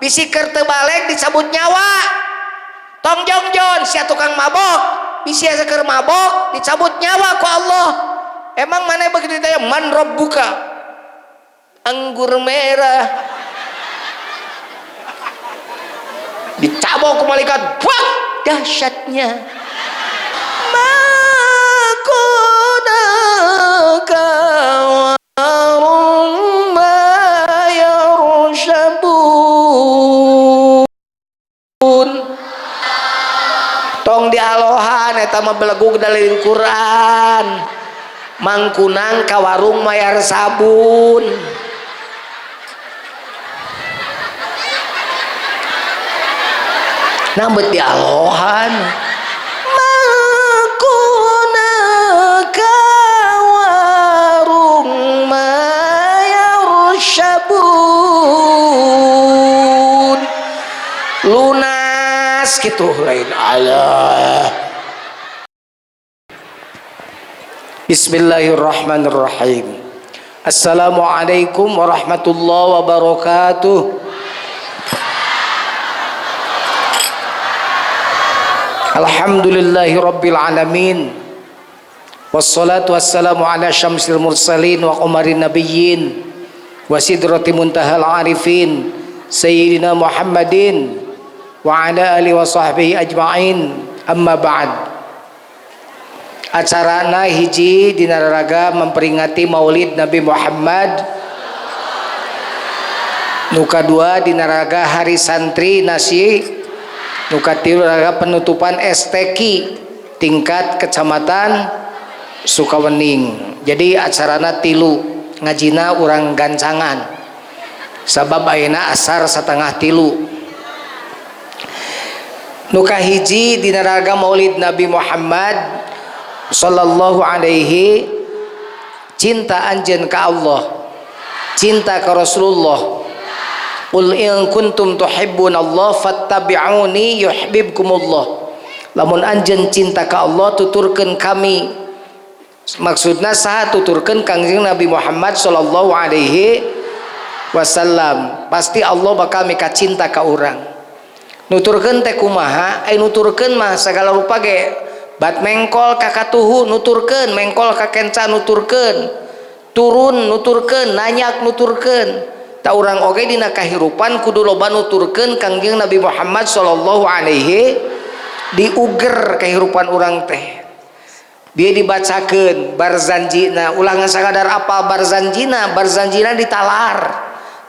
Bisi keur teu balik dicabut nyawa. Tong jongjon sia tukang mabok, bisi asa keur mabok dicabut nyawa ku Allah. Emang mana begitu ditanya man rabbuka? Anggur merah. Dicabok ku malaikat, wah dahsyatnya. Tong dialohan eta mah belegug dalil Quran. Mangkunang ka warung mayar sabun. Nambet dialohan. Mangkunang ka warung mayar sabun. Lunas gitu lain Allah. Bismillahirrahmanirrahim. Assalamualaikum warahmatullahi wabarakatuh. Alhamdulillahi rabbil alamin. Wassalatu wassalamu ala syamsil mursalin wa qamarin nabiyyin wa sidrati muntahal arifin sayyidina Muhammadin wa ala alihi wa sahbihi ajma'in. Amma ba'd. Acarana hiji dina raraga memperingati Maulid Nabi Muhammad. Nu kadua dina raraga Hari Santri Nasi. Nu katilu raraga penutupan STQ tingkat Kecamatan Sukawening. Jadi acarana tilu, ngajina urang gancangan. Sabab ayeuna asar 2:30. Nu kahiji dina raraga Maulid Nabi Muhammad sallallahu alaihi, cinta anjeun ka Allah, cinta ka Rasulullah. Qul in kuntum tuhibbunallah fattabi'uni yuhibbukumullah. Lamun anjeun cinta ka Allah tuturkeun kami. Maksudna saha tuturkeun Kangjeng Nabi Muhammad sallallahu alaihi wasallam. Pasti Allah bakal mika cinta ka urang. Nuturkeun teh kumaha? Ai nuturkeun mah sagala rupa ge. Bat mengkol ka katuhu nuturkeun, mengkol ka kenca nuturkeun, turun nuturkeun, nanyak nuturkeun. Ta urang oge dina kahirupan kudu loba nuturkeun Kangjeng Nabi Muhammad sallallahu alaihi, diuger kahirupan urang teh. Bieu dibacakeun barzanjina, ulah ngan sakadar apal barzanjina, barzanjina ditalar.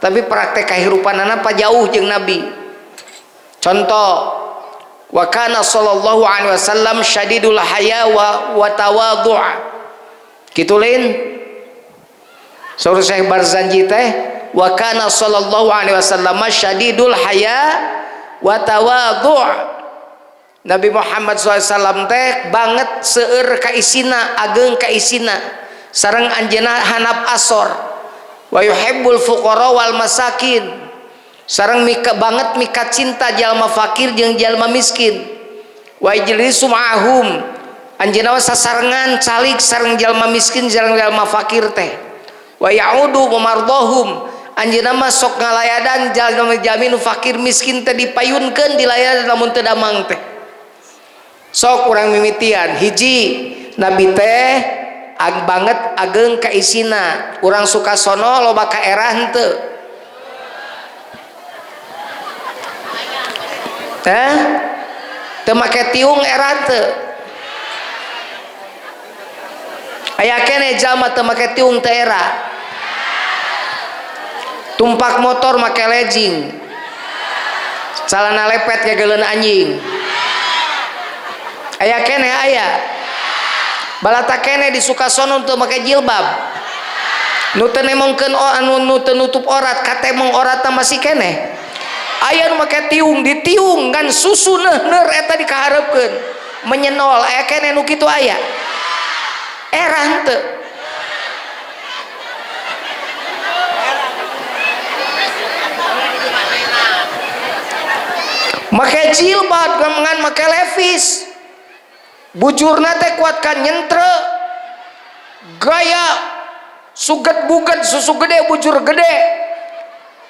Tapi praktek kahirupanana pa jauh jeung Nabi. Contoh, wa kana sallallahu alaihi wasallam syadidul haya wa tawadhu'. Kitu lain? Saur Syekh Barzanji teh wa kana sallallahu alaihi wasallam syadidul haya wa tawadhu'. Nabi Muhammad sallallahu alaihi wasallam teh banget seueur kaisina, ageng kaisina, sareng anjeunna hanap asor. Wa yuhibbul fuqara wal masakin. Sareng mika banget mika cinta jalma fakir jeung jalma miskin. Wa yajlisu ma'ahum. Anjeunna sasarengan calik sareng jalma miskin sareng jalma fakir teh. Wa ya'udu mamardahum. Anjeunna mah sok ngalayadan jalma jalmi nu fakir miskin teh dipayunkeun dilayadan lamun teu damang teh. Sok urang mimitian hiji Nabi teh ag banget ageng kaisina. Urang Sukasono loba kaerah henteu? Teh teu make tiung era teu? Aya keneh jalma teu make tiung teh era. Tumpak motor make legging, calana lepet kageuleun anjing. Aya keneh aya. Balata keneh di Sukasono teu make jilbab. Nu teu nemongkeun anu nu teu nutup orat, katemong oratna masih keneh. Aya nu make tiung, ditiung ngan susu neuh-leur eta dikahareupeun. Menyenol aya keneh nu kitu aya. Era henteu. Make jilbab ngan make levis. Bujurna teh kuatkan nyentre. Gaya suget buget susu gede bujur gede.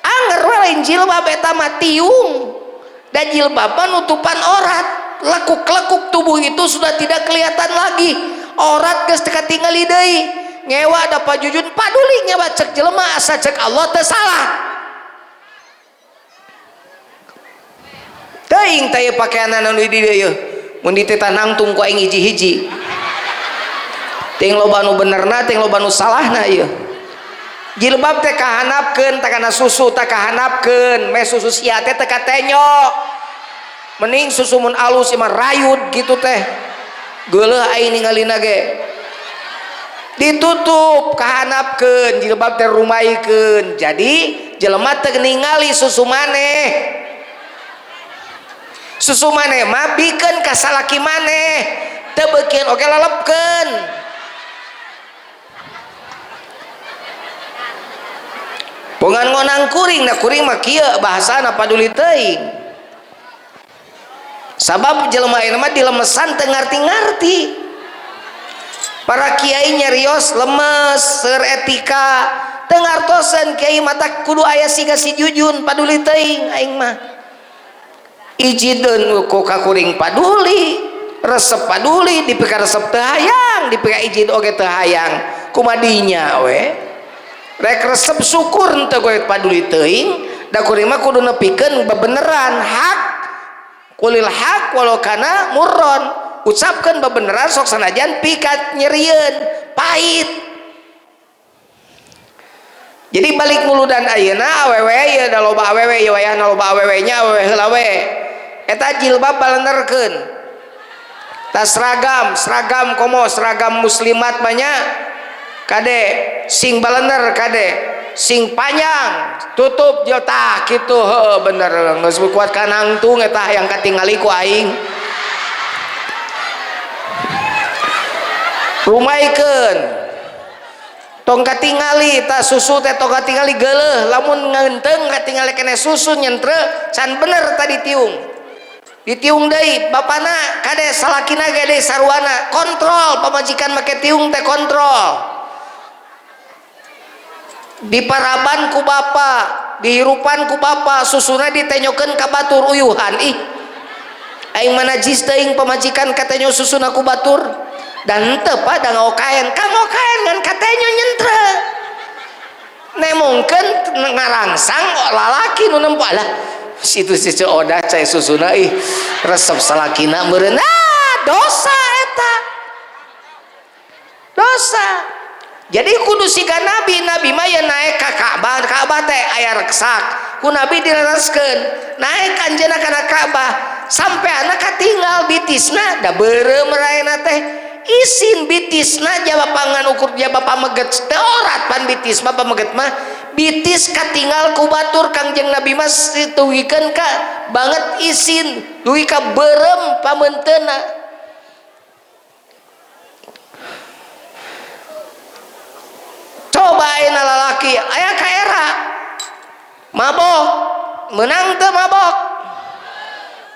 Anger we lain jilbab eta mah tiung. Dan jilbab mah nutupan aurat. Lekuk-lekuk tubuh itu sudah tidak kelihatan lagi. Aurat geus teu katingali deui. Ngewa da Pak Jujun paduli ngewa cek jelema asa cek Allah teu salah. Teuing teh pakaian anu di dieu yeuh. Mun dititah nangtung ku aing hiji-hiji. Teuing loba nu benerna, teuing loba nu salahna ieu. Jilbab teh kahanapkeun tah kana susu tah kahanapkeun, meh susu sia teh teu katenyo. Mending susu mun alus mah rayud gitu teh. Geuleuh aing ningalina ge. Ditutup kahanapkeun jilbab teh rumaikeun. Jadi jelema teu ningali susu maneh. Susu maneh mah bikeun ka salaki maneh. Teu beukeun oge lalepkeun. Bongan ngonang kuring, nah kuring mah kieu bahasana paduli teuing. Sabab jelema ayeuna mah dilemesan teu ngarti-ngarti. Para kiai nyarios lemes, seur etika, teu ngartoseun kiai mata kudu aya siga si Jujun paduli teuing aing mah. Ijideun ku ka kuring paduli, resep paduli, dipika resep teu hayang, dipika ijid oge teu hayang. Kumadinya we? Rek resep syukur henteu goe paduli teuing, da kuring mah kudu nepikeun bebeneran hak. Kulil hak walau kana murron, ucapkeun bebeneran sok sanajan pikat nyerieun pahit. Jadi balik muludan ayeuna awewe ieu da loba awewe ieu wayahna loba awewe nya awewe heula we. Eta jilbab balenerkeun. Tas seragam, seragam komo seragam muslimat banyak kade sing balener kade sing panjang tutup jiltah kitu heuh bener geus kuat kanangtung eta yang katingali ku aing. Rumaikeun tong katingali tah susu teh tong katingali geuleuh lamun ngeunteung katingali kene susu nyentre can bener tadi tiung. Ditiung deui bapana kade salakina gede sarwana kontrol pamajikan make tiung teh kontrol. Diparaban ku bapa, dihirupan ku bapa, susuna ditenyokeun ka batur uyuhan ih. Aing mah najis teuing pamajikan katenyo susuna ku batur. Dan henteu pa da ngaokaen, ka ngaokaen ngan katenyo nyentre. Nemongkeun ngarangsang lalaki nu nempo lah. Situ si Ceu Odah cai susuna ih resep salakina meureun. Ah, dosa eta. Dosa. Jadi kudu siga nabi, nabi mah ye naik ka Ka'bah, Ka'bah teh aya reksak. Ku nabi dilereskeun, naik anjeunna kana Ka'bah sampai anak katinggal bitisna da beureum raena teh. Isin bitisna jaba pangan ukur jaba pameget teh orat pan bitis mah pameget mah bitis katinggal ku batur Kangjeng Nabi mah situgikeun ka banget isin dugi ka beureum pameunteuna. Coba ayeuna lalaki aya ka era mabok meunang teu mabok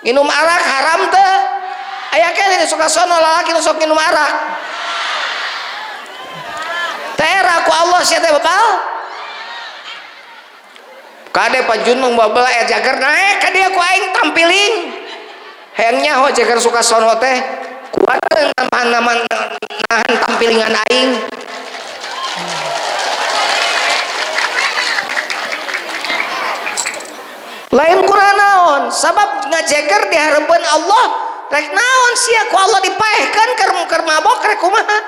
minum arak haram teu aya keneh suka sono lalaki nu sok minum arak teh era ku Allah sia teh bebal kade pajunung babel aya jager naek ka dieu ku aing tampiling hayang nyaho jager suka sono teh kuat nahan tampilingan aing. Lain kurang naon sabab ngajeger di harapan Allah rek naon sia ku Allah dipaehkeun keur mabok rek kumaha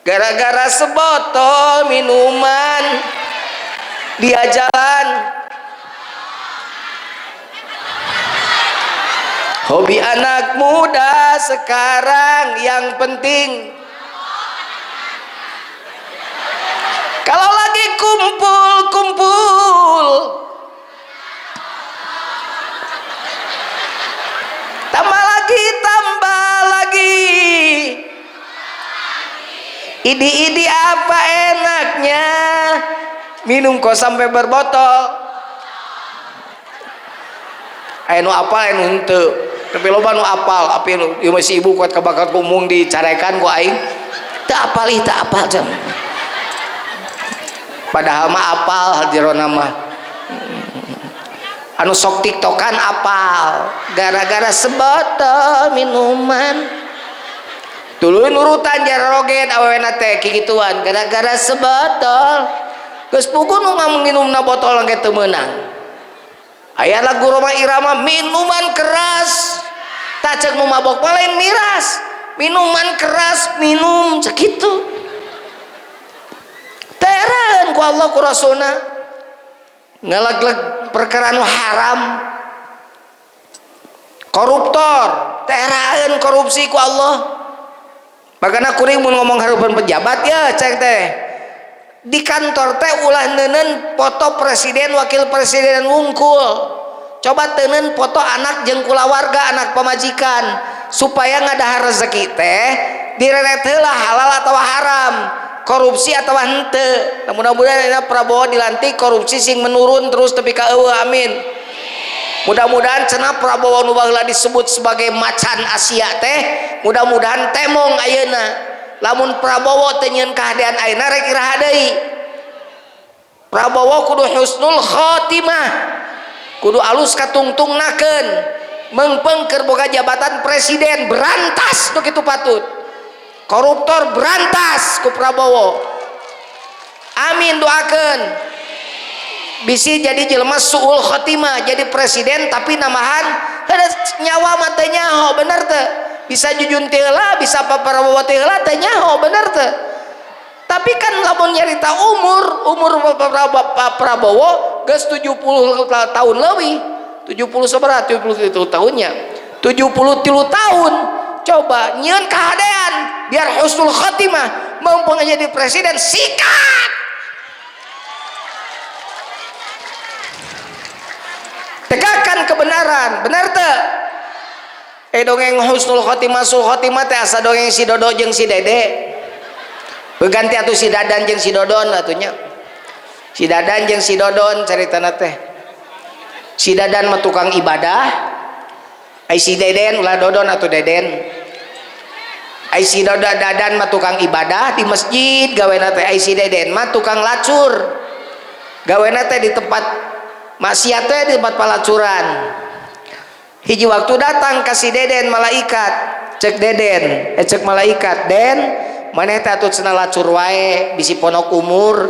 gara-gara sebotol minuman dia jalan hobi anak muda sekarang yang penting kalau lagi kumpul-kumpul tambah lagi tambah lagi idi-idi apa enaknya minum kok sampai berbotol aya nu apal aya nu henteu tapi loba nu apal api nu ieu mah si ibu kuat kabakar kumung dicarekan ku aing teu apal ih teu apal jam padahal mah apal jerona mah. Anu sok tiktokan apal gara-gara sebotol minuman tuluy nurutan jararoget awewena teh kikituan gara-gara sebotol geus puguh nu nginumna botol ge teu meunang. Aya lagu Rhoma Irama minuman keras tah ceuk nu mabok mah lain miras, minuman keras minum cek kitu. Teraeun ku Allah ku Rasulna ngeleg-leg perkara nu haram. Koruptor teraeun korupsi ku Allah. Makana kuring mun ngomong hareupeun pejabat ya cek teh di kantor teh ulah neuneun foto presiden wakil presiden wungkul, coba teuneun foto anak jeung kulawarga anak pamajikan supaya ngadahar rezeki teh direret heula halal atau haram, korupsi atau henteu. Nah, mudah-mudahan ini Prabowo dilantik korupsi sing menurun terus tepi ka eueuh, amin. Mudah-mudahan cenah Prabowo nu baheula disebut sebagai macan Asia teh mudah-mudahan temong ayeuna. Lamun Prabowo teu nyieun kahadean ayeuna rek iraha deui. Prabowo kudu husnul khotimah, kudu alus katungtungnakeun, meungpeung keur boga jabatan presiden berantas nu kitu patut. Koruptor berantas ku Prabowo. Amin, doakeun. Bisi jadi jelema suul khotimah, jadi presiden tapi namahan nyawa mah teu nyaho, bener teu? Bisa Jujun teu heula, bisa Pak Prabowo teu heula, teu nyaho, bener teu? Tapi kan lamun nyarita umur, umur Pak Prabowo geus 70 tahun leuwih, 70 sabaraha, 73 tahunnya, 73 tahun. Coba nyieun kahadean biar husnul khotimah, mumpung jadi presiden sikat. Tegakkan kebenaran, benar teu? Dongeng husnul khotimah sul khotimah teh asa dongeng si Dodo jeung si Dede. Beganti atuh si Dadan jeung si Dodon atunya. Si Dadan jeung si Dodon caritana teh. Si Dadan mah tukang ibadah, ai si Deden ulah Dodon atuh Deden. Ai si Dodo Dadan mah tukang ibadah di masjid gawena teh, ai si Deden mah tukang lacur. Gawena teh di tempat maksiat teh, di tempat pelacuran. Hiji waktu datang ka si Deden malaikat, cek Deden, cek malaikat, "Den, maneh teh atuh cenah lacur wae bisi ponok umur,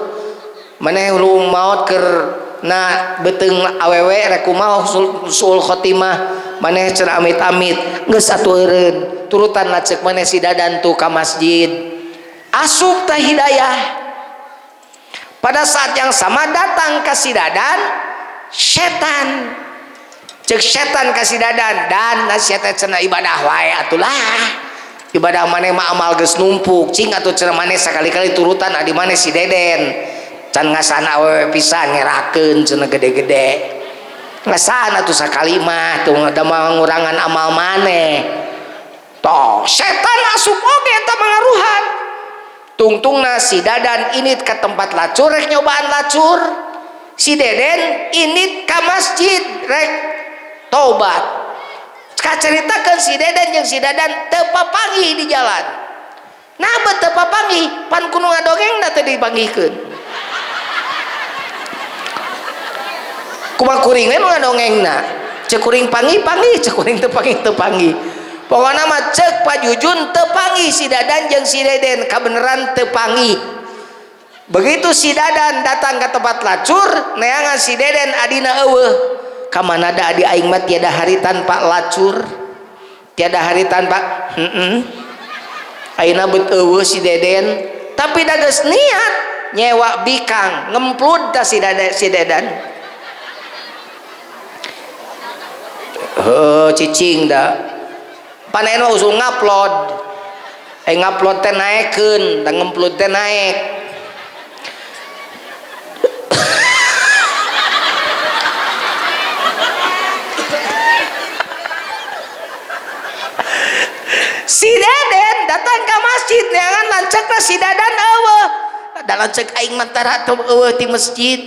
maneh lu maot keur na beuteung awewe rek kumaha suul khotimah, maneh cenah amit-amit geus atuh eureun turutan lah cek maneh si Dadan tuh ka masjid." Asup teh hidayah. Pada saat yang sama datang ka si Dadan setan. Cek setan ka si Dadan, "Dan sia teh cenah ibadah wae atulah. Ibadah maneh mah amal geus numpuk, cing atuh cenah maneh sakali-kali turutan adi maneh si Deden. Can ngasaan awewe pisan ngerakeun cenah gede-gede. Ngasaan atuh sakali mah tuh da ngurangan amal maneh." Toh setan asup oge eta mangaruhan. Tungtungna si Dadan init ke tempat lacur rek nyobaan lacur. Si Deden init ka masjid rek tobat. Kaceritakeun si Deden jeung si Dadan teu papanggih di jalan. Nah bet teu papanggih, pan kudu ngadongengna teu dipanggihkeun. Kumaha kuring we nu ngadongengna. Cek kuring panggih-panggih, cek kuring teu panggih teu panggih. Pokona mah cek Pak Jujun teu panggih si Dadan jeung si Deden, kabeneran teu panggih. Begitu si Dadan datang ke tempat lacur, neangan si Deden adina eueuh. Kamana da adi aing mah tiada hari tanpa lacur, tiada hari tanpa Ayeuna beut eueuh si Deden, tapi da geus niat nyewa bikang ngemplud ta si Dadan, si Dedan. Heuh cicing da. Panen mah usul ngupload. Ngupload teh naekeun, da ngemplud teh naek. Si Deden datang ke masjid neangan lancekna si Dadan eueuh. Da lancek aing mah tara teu eueuh ti masjid.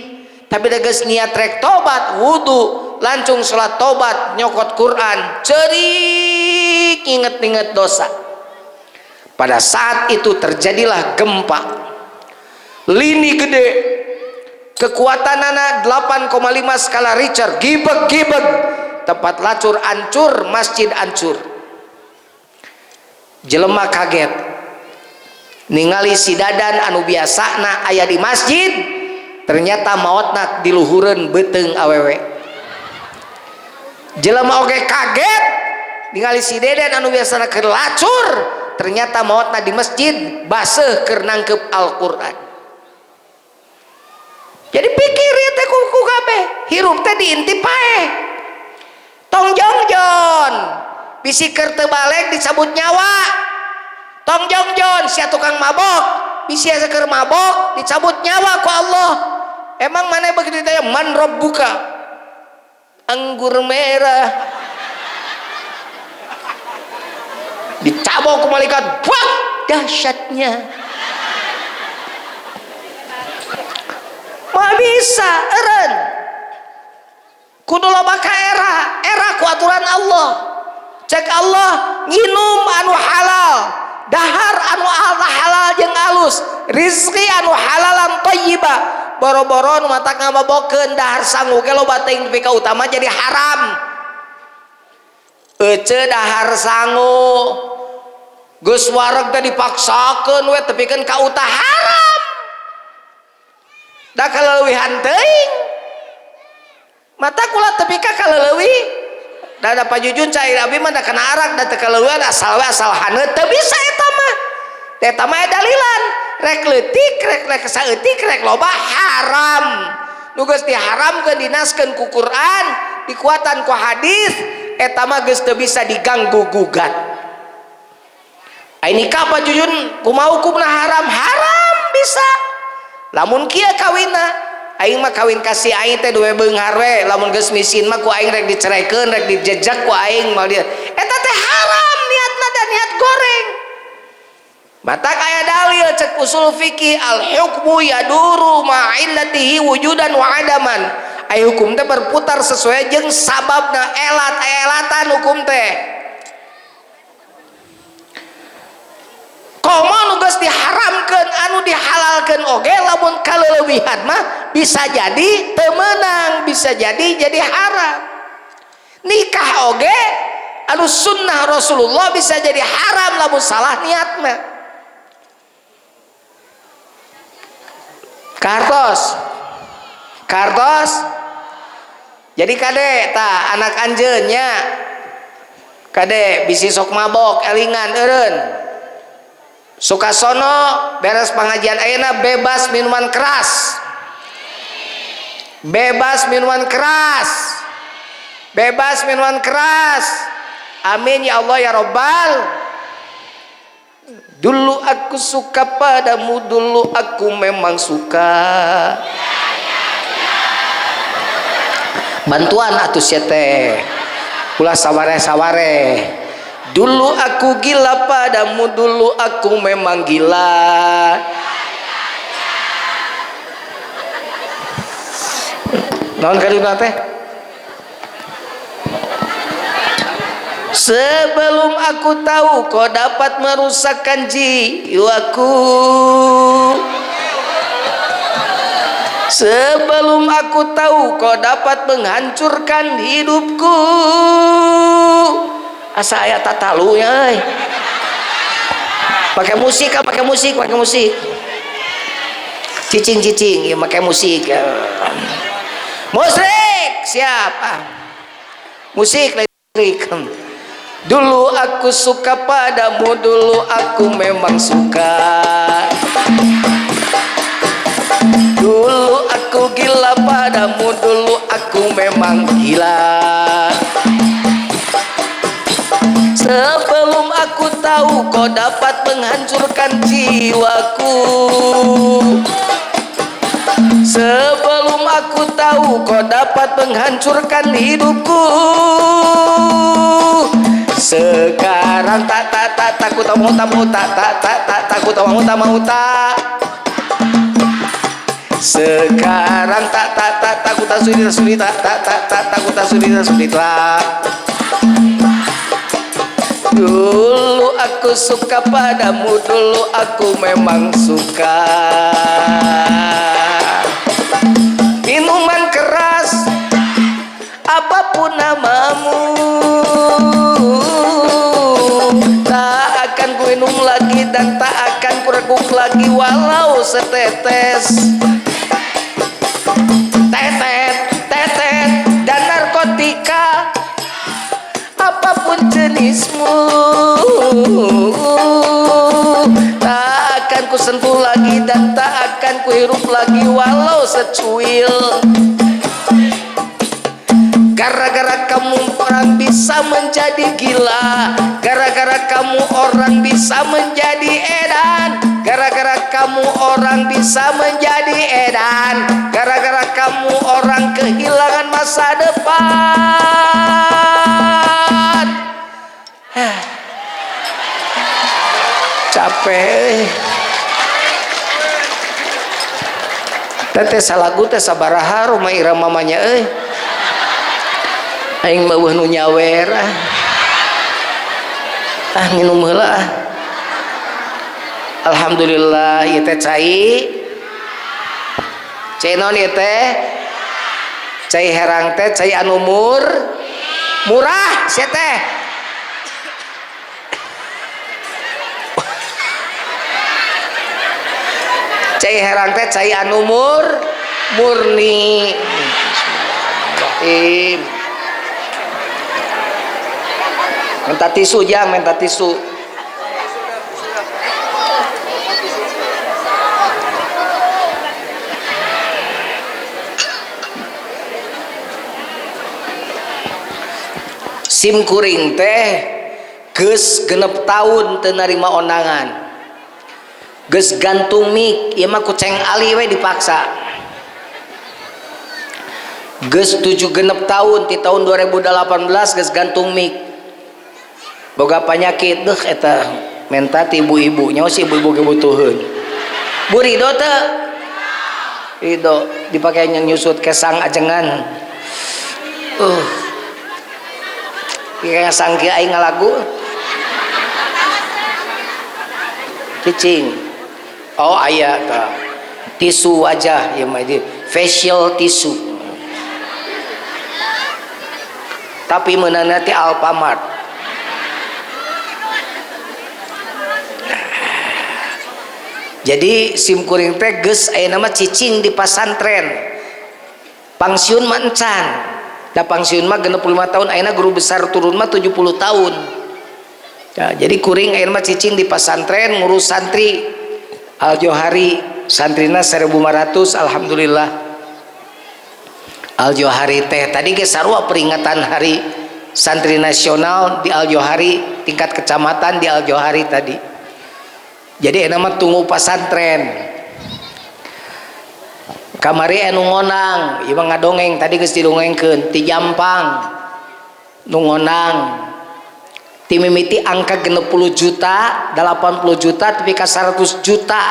Tapi da geus niat rek tobat, wudu, langsung salat tobat, nyokot Quran, cerik inget-inget dosa. Pada saat itu terjadilah gempa. Lini gede. Kekuatanana 8,5 skala Richter, gibeg-gibeg, tempat lacur ancur, masjid ancur. Jelema kaget ningali si Dadan anu biasana aya di masjid, ternyata maotna di luhureun beuteung awewe. Jelema oge kaget ningali si Deden anu biasana keur lacur, ternyata maotna di masjid baseuh keur nangkep Al-Qur'an. Jadi pikir ya teh ku kabeh, hirup teh diintip paeh. Tong jongjon, bisi keur teu balik dicabut nyawa. Tong jongjon sia tukang mabok, bisi asa keur mabok dicabut nyawa ku Allah. Emang mana begitu ditanya man rabbuka? Anggur merah. Dicabok ku malaikat, wah dahsyatnya. Mah bisa eureun. Kudu loba ka era, era ku aturan Allah. Cek Allah nginum anu halal, dahar anu halal jeung alus, rizki anu halalan thayyibah. Boro-boro nu matak ngamabokeun dahar sangu ge loba teuing nepi ka utama jadi haram. Ece dahar sangu geus wareg teh dipaksakeun we tepikeun ka utah haram. Da kaleuwihan teuing. Mata kula tepi ka kaleuwih da da pajujun cair abi mah da kana arak da teu kaleuwihan asal we asal haneut teu bisa eta mah. Eta mah dalilan rek leutik rek rek saeutik rek loba haram. Nu geus diharamkeun dinaskeun ku Quran, dikuatan ku hadis, eta mah geus teu bisa diganggu gugat. Ai nikah pajujun kumaha hukumna haram? Haram bisa. Lamun kieu kawinna, aing mah kawin ka si aing teh duwe beunghar we, lamun geus miskin mah ku aing rek diceraikeun, rek dijejak ku aing mah dia. Eta teh haram niatna dan niat goreng. Matak aya dalil cek usul fikih al hukmu yaduru ma'illatihi wujudan wa adaman. Aya hukum teh berputar sesuai jeung sababna, elat elatan hukum teh. Komo nu geus diharamkeun anu dihalalkeun oge lamun kaleuwihan mah bisa jadi teu meunang, bisa jadi jadi haram. Nikah oge anu sunnah Rasulullah bisa jadi haram lamun salah niatna. Kartos. Kartos. Jadi kade tah anak anjeun nya. Kade bisi sok mabok elingan eureun. Sukasono beres pengajian ayeuna bebas minuman keras. Bebas minuman keras. Bebas minuman keras. Amin ya Allah ya Rabbal. Dulu aku suka padamu, dulu aku memang suka. Bantuan atuh sia teh. Ulah saware-saware. Dulu aku gila padamu, dulu aku memang gila. Naon kaduna teh? Sebelum aku tahu kau dapat merusakkan jiwaku. Sebelum aku tahu kau dapat menghancurkan hidupku. Asa aya tatalu ya euy. Pakai musik, pakai musik, pakai musik. Cicing-cicing ya pakai musik. Musik siap. Musik listrik. Dulu aku suka padamu, dulu aku memang suka. Dulu aku gila padamu, dulu aku memang gila. Sebelum aku tahu kau dapat menghancurkan jiwaku. Sebelum aku tahu kau dapat menghancurkan hidupku. Sekarang tak tak tak takut tak mau tak mau tak tak tak tak takut tak mau tak mau tak. Sekarang tak tak tak takut tak sulit tak sulit tak tak tak tak takut tak sulit tak sulit tak. Dulu aku suka padamu, dulu aku memang suka. apapun namamu, tak akan ku minum lagi dan tak akan ku reguk lagi walau setetes. Tetet, tetet, dan narkotika apapun jenismu, tak akan ku sentuh lagi dan tak akan ku hirup lagi walau secuil. Gara-gara kamu orang bisa menjadi gila, gara-gara kamu orang bisa menjadi edan, gara-gara kamu orang bisa menjadi edan, gara-gara kamu orang kehilangan masa depan. Capek. Teteh salagu teh sabaraha rumah irama mamanya euy. Aing mah eueuh nu nyawer ah. Ah minum heula ah. Alhamdulillah ieu teh cai. Cai naon ieu teh? Cai herang teh cai anu murah sia teh. Cai herang teh cai anu murni. Bismillahirrahmanirrahim. Minta tisu jang, minta tisu. Sim kuring teh geus 6 tahun teu narima ondangan. Geus gantung mik, ieu mah ku Ceng Ali we dipaksa. Geus 7 genep tahun ti tahun 2018 geus gantung mik. Boga panyakit deuh eta menta ti ibu-ibu, nyaho si ibu-ibu ge butuheun. Bu Ridho teu? Ridho dipake nyusut kesang ajengan. Kayak sangki aing ngalagu. Cicing. Oh aya tah. Tisu wajah ieu mah facial tisu. Tapi meunangna ti Alfamart. Jadi sim kuring teh geus aya nama cicing di pasantren. Pangsiun mah encan. Da pangsiun mah 65 tahun, ayeuna guru besar turun mah 70 tahun. Ya, jadi kuring ayeuna mah cicing di pasantren ngurus santri. Al Johari santrina 1500 alhamdulillah. Al Johari teh tadi ge sarua peringatan hari santri nasional di Al Johari tingkat kecamatan di Al Johari tadi. Jadi enak mah tunggu pasantren. Kamari anu ngonang, ieu mah ngadongeng tadi geus didongengkeun ti Jampang. Nu ngonang ti mimiti angka 60 juta, 80 juta tepi ka 100 juta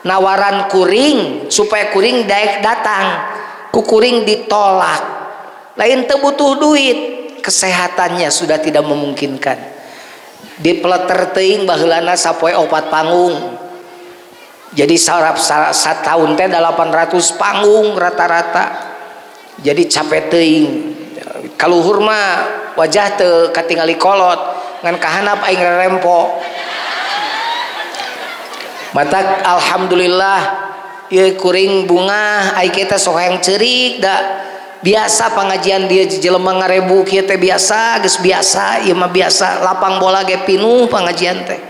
nawaran kuring supaya kuring daek datang. Ku kuring ditolak. Lain teu butuh duit, kesehatannya sudah tidak memungkinkan. Di peleter teuing baheulana sapoe 4 panggung. Jadi sarap satahun teh 800 panggung rata-rata. Jadi capek teuing. Kaluhur mah wajah teu katingali kolot, ngan kahanap aing rerempo. Matak alhamdulillah ieu kuring bungah ai kita sok hayang ceurik da biasa pengajian dia jelema ngarebu kieu teh biasa geus biasa ieu mah biasa lapang bola ge pinuh pengajian teh.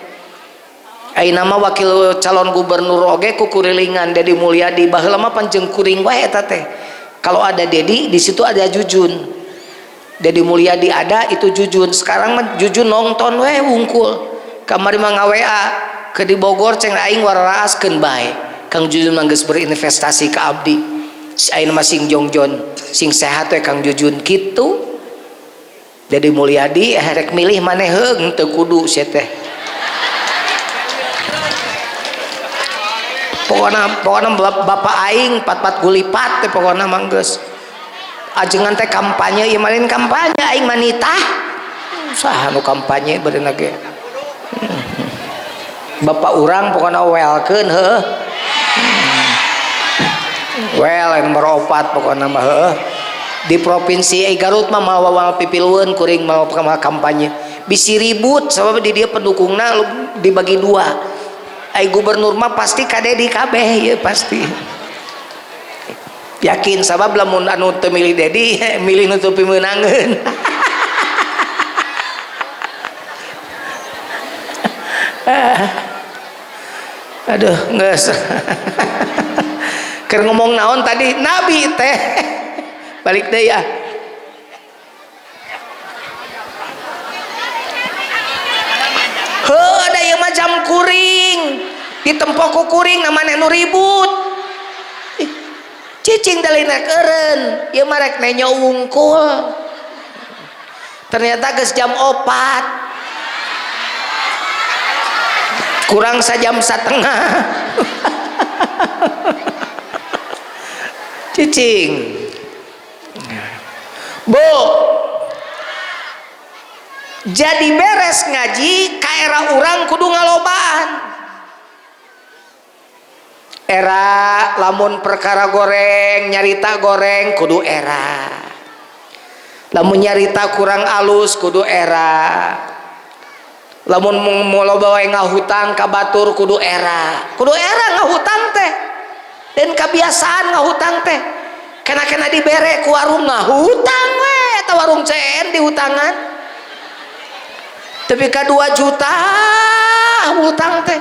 Ayeuna mah wakil calon gubernur oge ku kurilingan Dedi Mulyadi baheula mah panjeng kuring wae eta teh. Kalau ada Dedi di situ ada Jujun. Dedi Mulyadi ada itu Jujun. Sekarang mah Jujun nonton we wungkul. Kamari mah nga-WA ke di Bogor ceng aing wararaaskeun bae. Kang Jujun mah geus berinvestasi ka abdi. Si ayeuna mah sing jongjon, sing sehat we Kang Jujun kitu. Dedi Mulyadi rek milih maneh heung teu kudu sia teh. Pokona bapak aing pat-pat gulipat teh pokona mah geus. Ajengan teh kampanye ieu mah lain kampanye aing mah nitah. Saha nu kampanye beurena ge. Bapak urang pokona welkeun heuh. Well nomor 4 pokona mah heuh. Di provinsi Garut mah mawa pipilueun kuring mawa kampanye. Bisi ribut sabab di dia pendukungna dibagi dua. Ai gubernur mah pasti ka Dedi kabeh ieu pasti. Yakin sabab lamun anu teu milih Dedi milih nu teu pimeunangeun. Aduh, geus. Keur ngomong naon tadi? Nabi teh. Balik deui ya. Heuh, da ieu mah jam kuring. Ditempok ku kuring na maneh nu ribut. Ih, cicing da lain rek eureun, ieu mah rek nenyo wungkul. Ternyata geus jam 4. Kurang sajam setengah. Cicing. Bu, jadi beres ngaji ka era urang kudu ngalobaan. Era lamun perkara goreng nyarita goreng kudu era. Lamun nyarita kurang alus kudu era. Lamun loba wae ngahutang ka batur kudu era. Kudu era ngahutang teh. Dan kebiasaan ngahutang teh. Kena-kena dibere ku warung ngahutang we eta warung CN dihutangan. Tapi ka 2 juta hutang teh.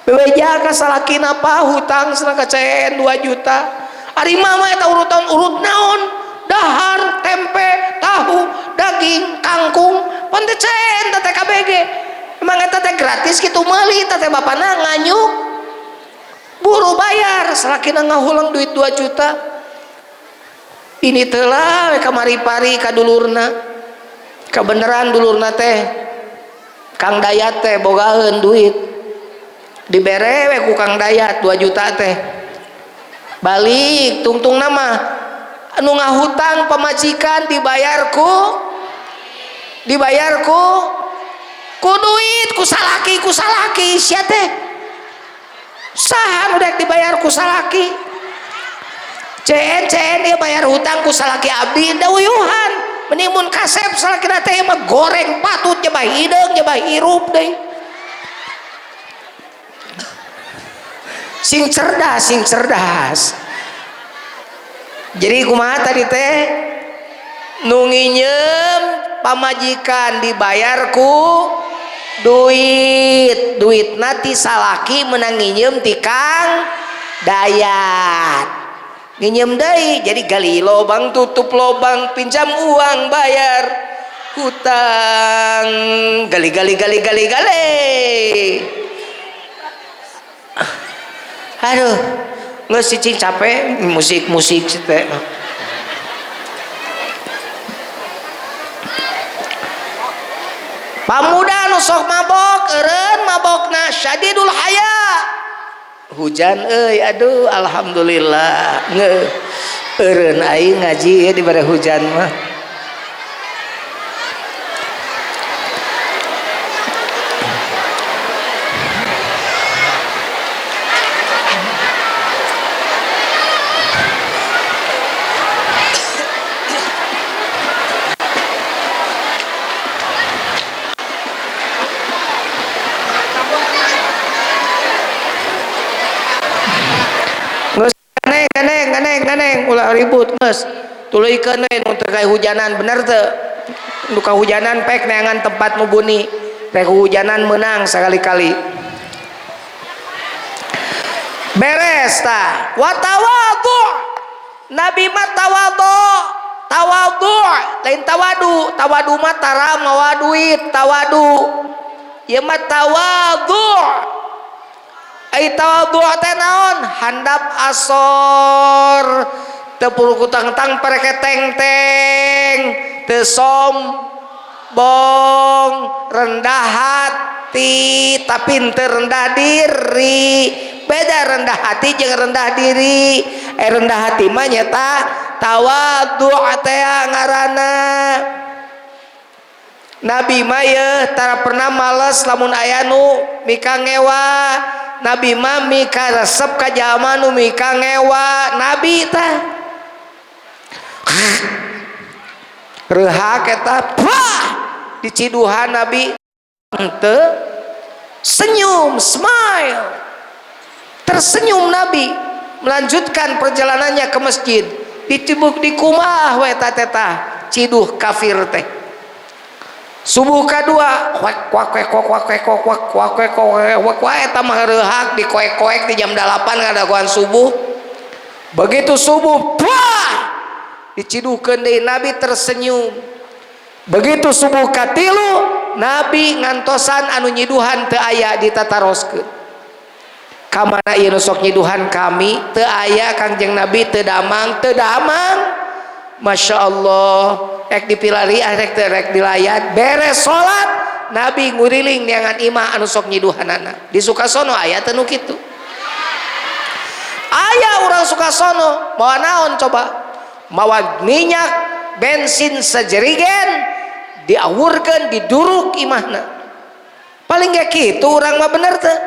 Bebeja ka salakina apa hutang cenah ka CN 2 juta. Ari mama eta urutan urut naon? Dahar, tempe, tahu, daging, kangkung, pan teh CN teh TKBG. Emang eta teh gratis kitu meuli eta teh bapana nganyuk. Buru bayar, salakina ngahulang duit 2 juta. Ini telah we kamari-pari ka dulurna. Kabeneran dulurna teh Kang Dayat teh bogaeun duit. Dibere we ku Kang Dayat 2 juta teh. Balik tungtung nama anu ngahutang pamajikan dibayar ku ku duit ku salaki sia teh. Saha nu dek dibayar ku salaki? CN CN ieu bayar hutang ku salaki abdi da uyuhan. Mending mun kasep salakina teh mah goreng patut nyebah hideung nyebah hirup deui. Sing cerdas, sing cerdas. Jadi kumaha tadi teh? Nu nginjem pamajikan dibayar ku duit, duitna ti salaki menang nginjem ti Kang Dayat. Nginjem deui jadi gali lobang tutup lobang pinjam uang bayar hutang gali gali gali gali gali. Aduh, geus cicing capek musik-musik teh. Pamuda nu sok mabok eureun mabokna syadidul haya. Hujan euy, aduh alhamdulillah. Eureun aing ngaji ya dibere hujan mah. Ganeng ulah ribut geus tuluykeun we nu teu hujanan bener teu nu kahujanan pek neangan tempat nu buni rek hujanan meunang sakali-kali beres tah wa tawadhu nabi mah tawadhu tawadhu lain tawadu tawadu mah tara mawa duit tawadu ieu mah tawadhu. Ai tawadhu teh naon? Handap asor teu purukutang-tang pereketeng-teng teu sombong rendah hati tapi teu rendah diri. Beda rendah hati jeung rendah diri. Rendah hati mah nyata tawadhu teh ngaranna. Nabi mah yeuh tara pernah males lamun aya nu mika ngewa. Nabi mah mika resep ka jalma nu mika ngewa. Nabi tah Reuhak eta, wah, diciduhan Nabi henteu senyum, smile. Tersenyum Nabi, melanjutkan perjalanannya ke masjid. Dicibuk di kumah we eta teh ciduh kafir teh. Subuh kadua, kuak kuak kuak kuak kuak kuak kuak kuak kuak kuak kuak, eta mah reuhak dikoek-koek di jam 8 ngadagoan subuh. Begitu subuh, wah, diciduhkeun deui, Nabi tersenyum. Begitu subuh katilu, Nabi ngantosan anu nyiduhan teu aya, ditataroskeun. Ka mana ieu nu sok nyiduhan kami? Teu aya Kangjeng Nabi, teu damang, teu damang. Masya Allah, rek dipilari, rek teu rek dilayat. Beres salat, Nabi nguriling neangan imah anu sok nyiduhanana. Di Sukasono aya teu nu kitu? Aya. Urang Sukasono mawa naon coba? Mawa minyak bensin sejerigen, diawurkeun, diduruk imahna. Paling gak kitu urang mah, bener teu?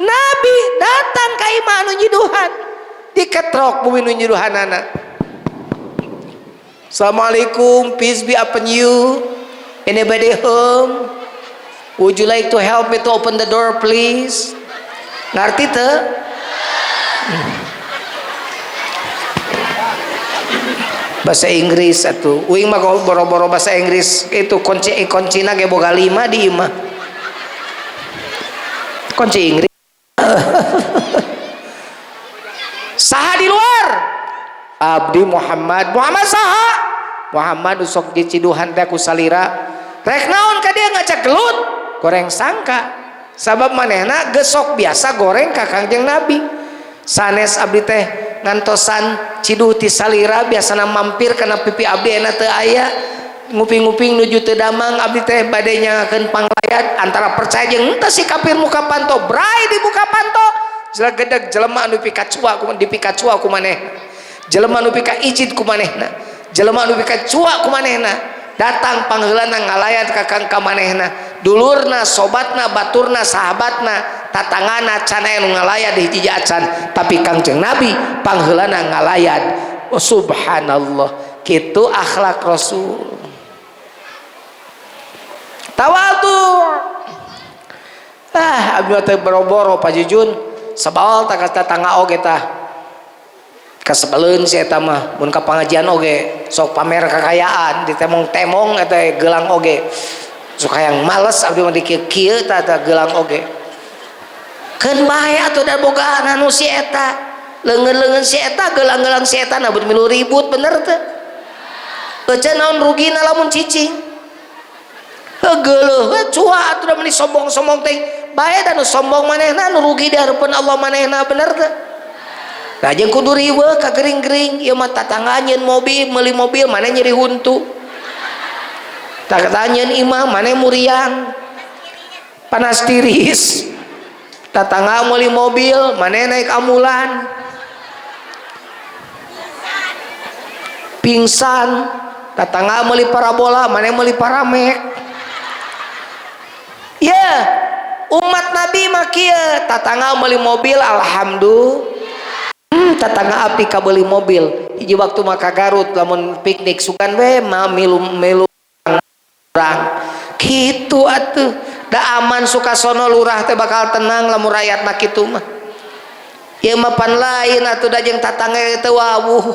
Nabi datang ka imah anu nyiduhan, diketrok bumi nu nyiduhanana. "Assalamualaikum, peace be upon you. Anybody home? Would you like to help me to open the door, please?" Ngerti teu? Bahasa Inggris atuh. Uing mah boro-boro bahasa Inggris itu, kunci kuncina ge boga 5 di imah. Kunci Inggris. "Saha di luar?" "Abdi Muhammad." "Muhammad saha?" "Muhammad sok diciduhan teh ku salira." "Rek naon ka dieu?" "Ngajak gelut." Goreng sangka sabab manehna gesok biasa goreng ka Kangjeng Nabi. "Sanes, abdi teh ngantosan ciduh ti salira, biasana mampir kana pipi abdi, enak teu aya, nguping-nguping nuju teu damang. Abdi teh bade nyangakeun panglayat." Antara percaya jeung henteu si kafir muka panto, bray, dibuka panto, jelegedeg jelema anu pikacua ku dipikacua ku manehna, jelema nu pika ijid ku manehna, jelema nu pika cua ku manehna. Datang pangheulana ngalayat ka kang ka manehna, dulurna, sobatna, baturna, sahabatna, tatangana can aya nu ngalayat di hiji acan, tapi Kangjeng Nabi pangheulana ngalayat. Oh, subhanallah, kitu akhlak Rasul, tawadu. Ah, abdi teh boro-boro, Pak Jujun, sabawal tak tetangga oge tah kasebeleun si eta mah. Mun ka pangajian oge sok pamer kekayaan, ditemong-temong eta gelang oge sok hayang males. Abdi mah dikieu tah, tah gelang oge. Keun bae atuh, da boga anu si eta, leungeun-leungeun si eta, gelang-gelang si eta nabut milu ribut, bener teu? Ece naon rugina lamun cicing? Geuleuh cua atuh, da meuni sombong-sombong teh bae, da nu sombong manehna, nu rugi di hareupeun Allah manehna, bener teu? Nah, jeung kudu riweuh ka gering-gering ieu mah. Tatangga nyeun mobil, meuli mobil, maneh nyeri huntu. Tatangga nyeun imah, maneh muriang panas tiris. Tatangga meuli mobil, maneh naik ambulan pingsan. Tatangga meuli parabola, maneh meuli paramek. Ya umat Nabi mah kieu, tatangga meuli mobil, alhamdulillah. Tatangga abdi kabeli mobil hiji waktu mah ka Garut, lamun piknik sugan we mah milu milu urang kitu atuh. Da aman Sukasono, lurah teh bakal tenang lamun rakyatna kitu mah. Ieu mah pan lain atuh, da jeung tatangga teh wawuh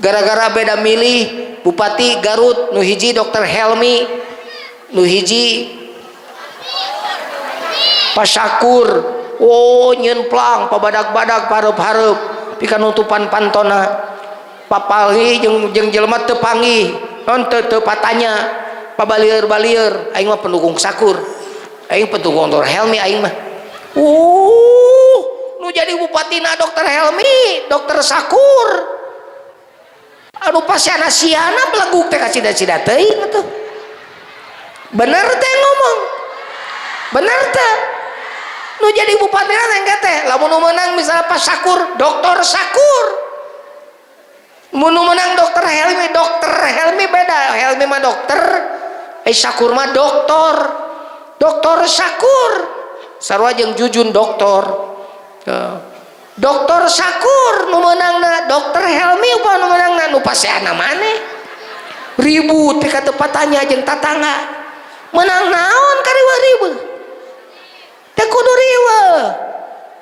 gara-gara beda milih bupati Garut, nu hiji Dr. Helmi, nu hiji Pasyakur. Oh, nyeun plang pabadag-badag, pareup-hareup pika nutupan pantona. Papalhi jeung jeung jelema teu panggih non teu teu patanya, pabalieur-balieur, "Aing mah pendukung Sakur, aing pendukung Dr. Helmi aing mah." Nu jadi bupatina Dr. Helmi, Dr. Sakur, anu pasiana siana beleguk teh kacida-cida teuing atuh. Bener teh ngomong? Bener teh? Nu jadi bupati teh teh lamun nu menang misalnya Pak Sakur, Dokter Sakur, mun nu menang Dokter Helmi, Dokter Helmi. Beda, Helmi mah dokter, Sakur mah dokter, Dokter Sakur. Sarua jeung Jujun dokter. Dokter Sakur nu meunangna, Dokter Helmi upah nu meunangna, nu paseana maneh. Ribut ka teu patanya jeung tatangga. Menang naon kariweuh-riweuh? Teu kudu riweuh.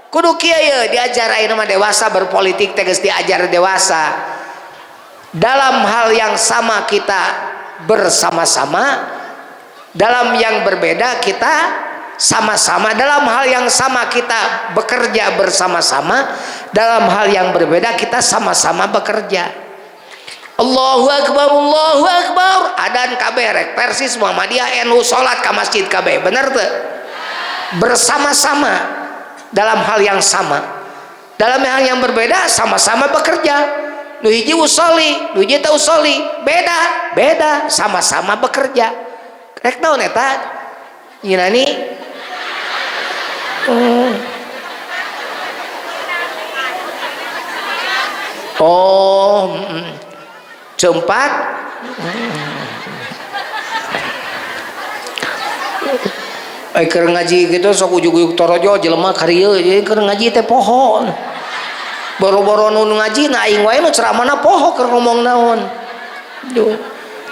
Kudu kieu ye diajar ayeuna mah dewasa berpolitik teh geus diajar dewasa. Dalam hal yang sama kita bersama-sama, dalam yang berbeda kita sama-sama, dalam hal yang sama kita bekerja bersama-sama, dalam hal yang berbeda kita sama-sama bekerja. Allahu Akbar, Allahu Akbar, adan kabeh rek Persis, Muhammadiyah, NU salat ka masjid kabeh, bener teu? Bersama-sama dalam hal yang sama, dalam hal yang berbeda sama-sama bekerja. Nu hiji usolli, nu hiji teu usolli, beda, beda, sama-sama bekerja. Rek naon eta? Yunani. Oh, cempat. Keur ngaji gitu sok ujug-ujug torojo jelema karieu jadi keur ngaji teh poho. Boro-boro nu ngaji na aing wae nu ceramahna poho keur ngomong naon. Duh.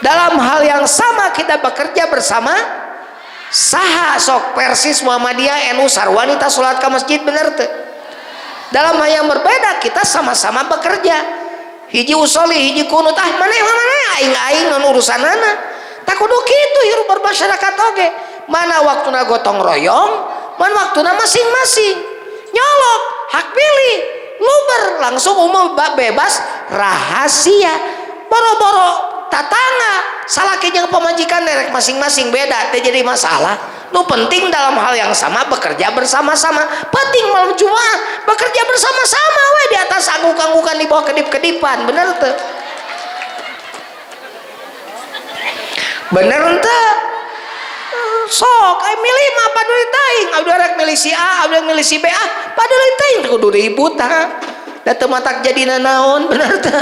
Dalam hal yang sama kita bekerja bersama. Saha sok Persis, Muhammadiyah, NU sarua wanita salat ka masjid, bener teu? Dalam hal yang berbeda kita sama-sama bekerja. Hiji usolli, hiji kunut, ah maneh maneh aing-aing non urusanana. Tak kudu kitu hirup bermasyarakat oge. Mana waktuna gotong royong, mana waktuna masing-masing. Nyolok, hak pilih, luber langsung umum bebas rahasia. Boro-boro tatangga salaki jeung pamajikan derek masing-masing beda teh jadi masalah. Nu penting dalam hal yang sama bekerja bersama-sama. Penting malam Jumat bekerja bersama-sama we di atas angguk-anggukan di bawah kedip-kedipan, bener teu? Bener teu? Sok ai milih mah paduli teuing, abdi rek milih si A, abdi milih si B, ah paduli teuing kudu ribut tah. Da teu matak jadi nanaon, bener teu?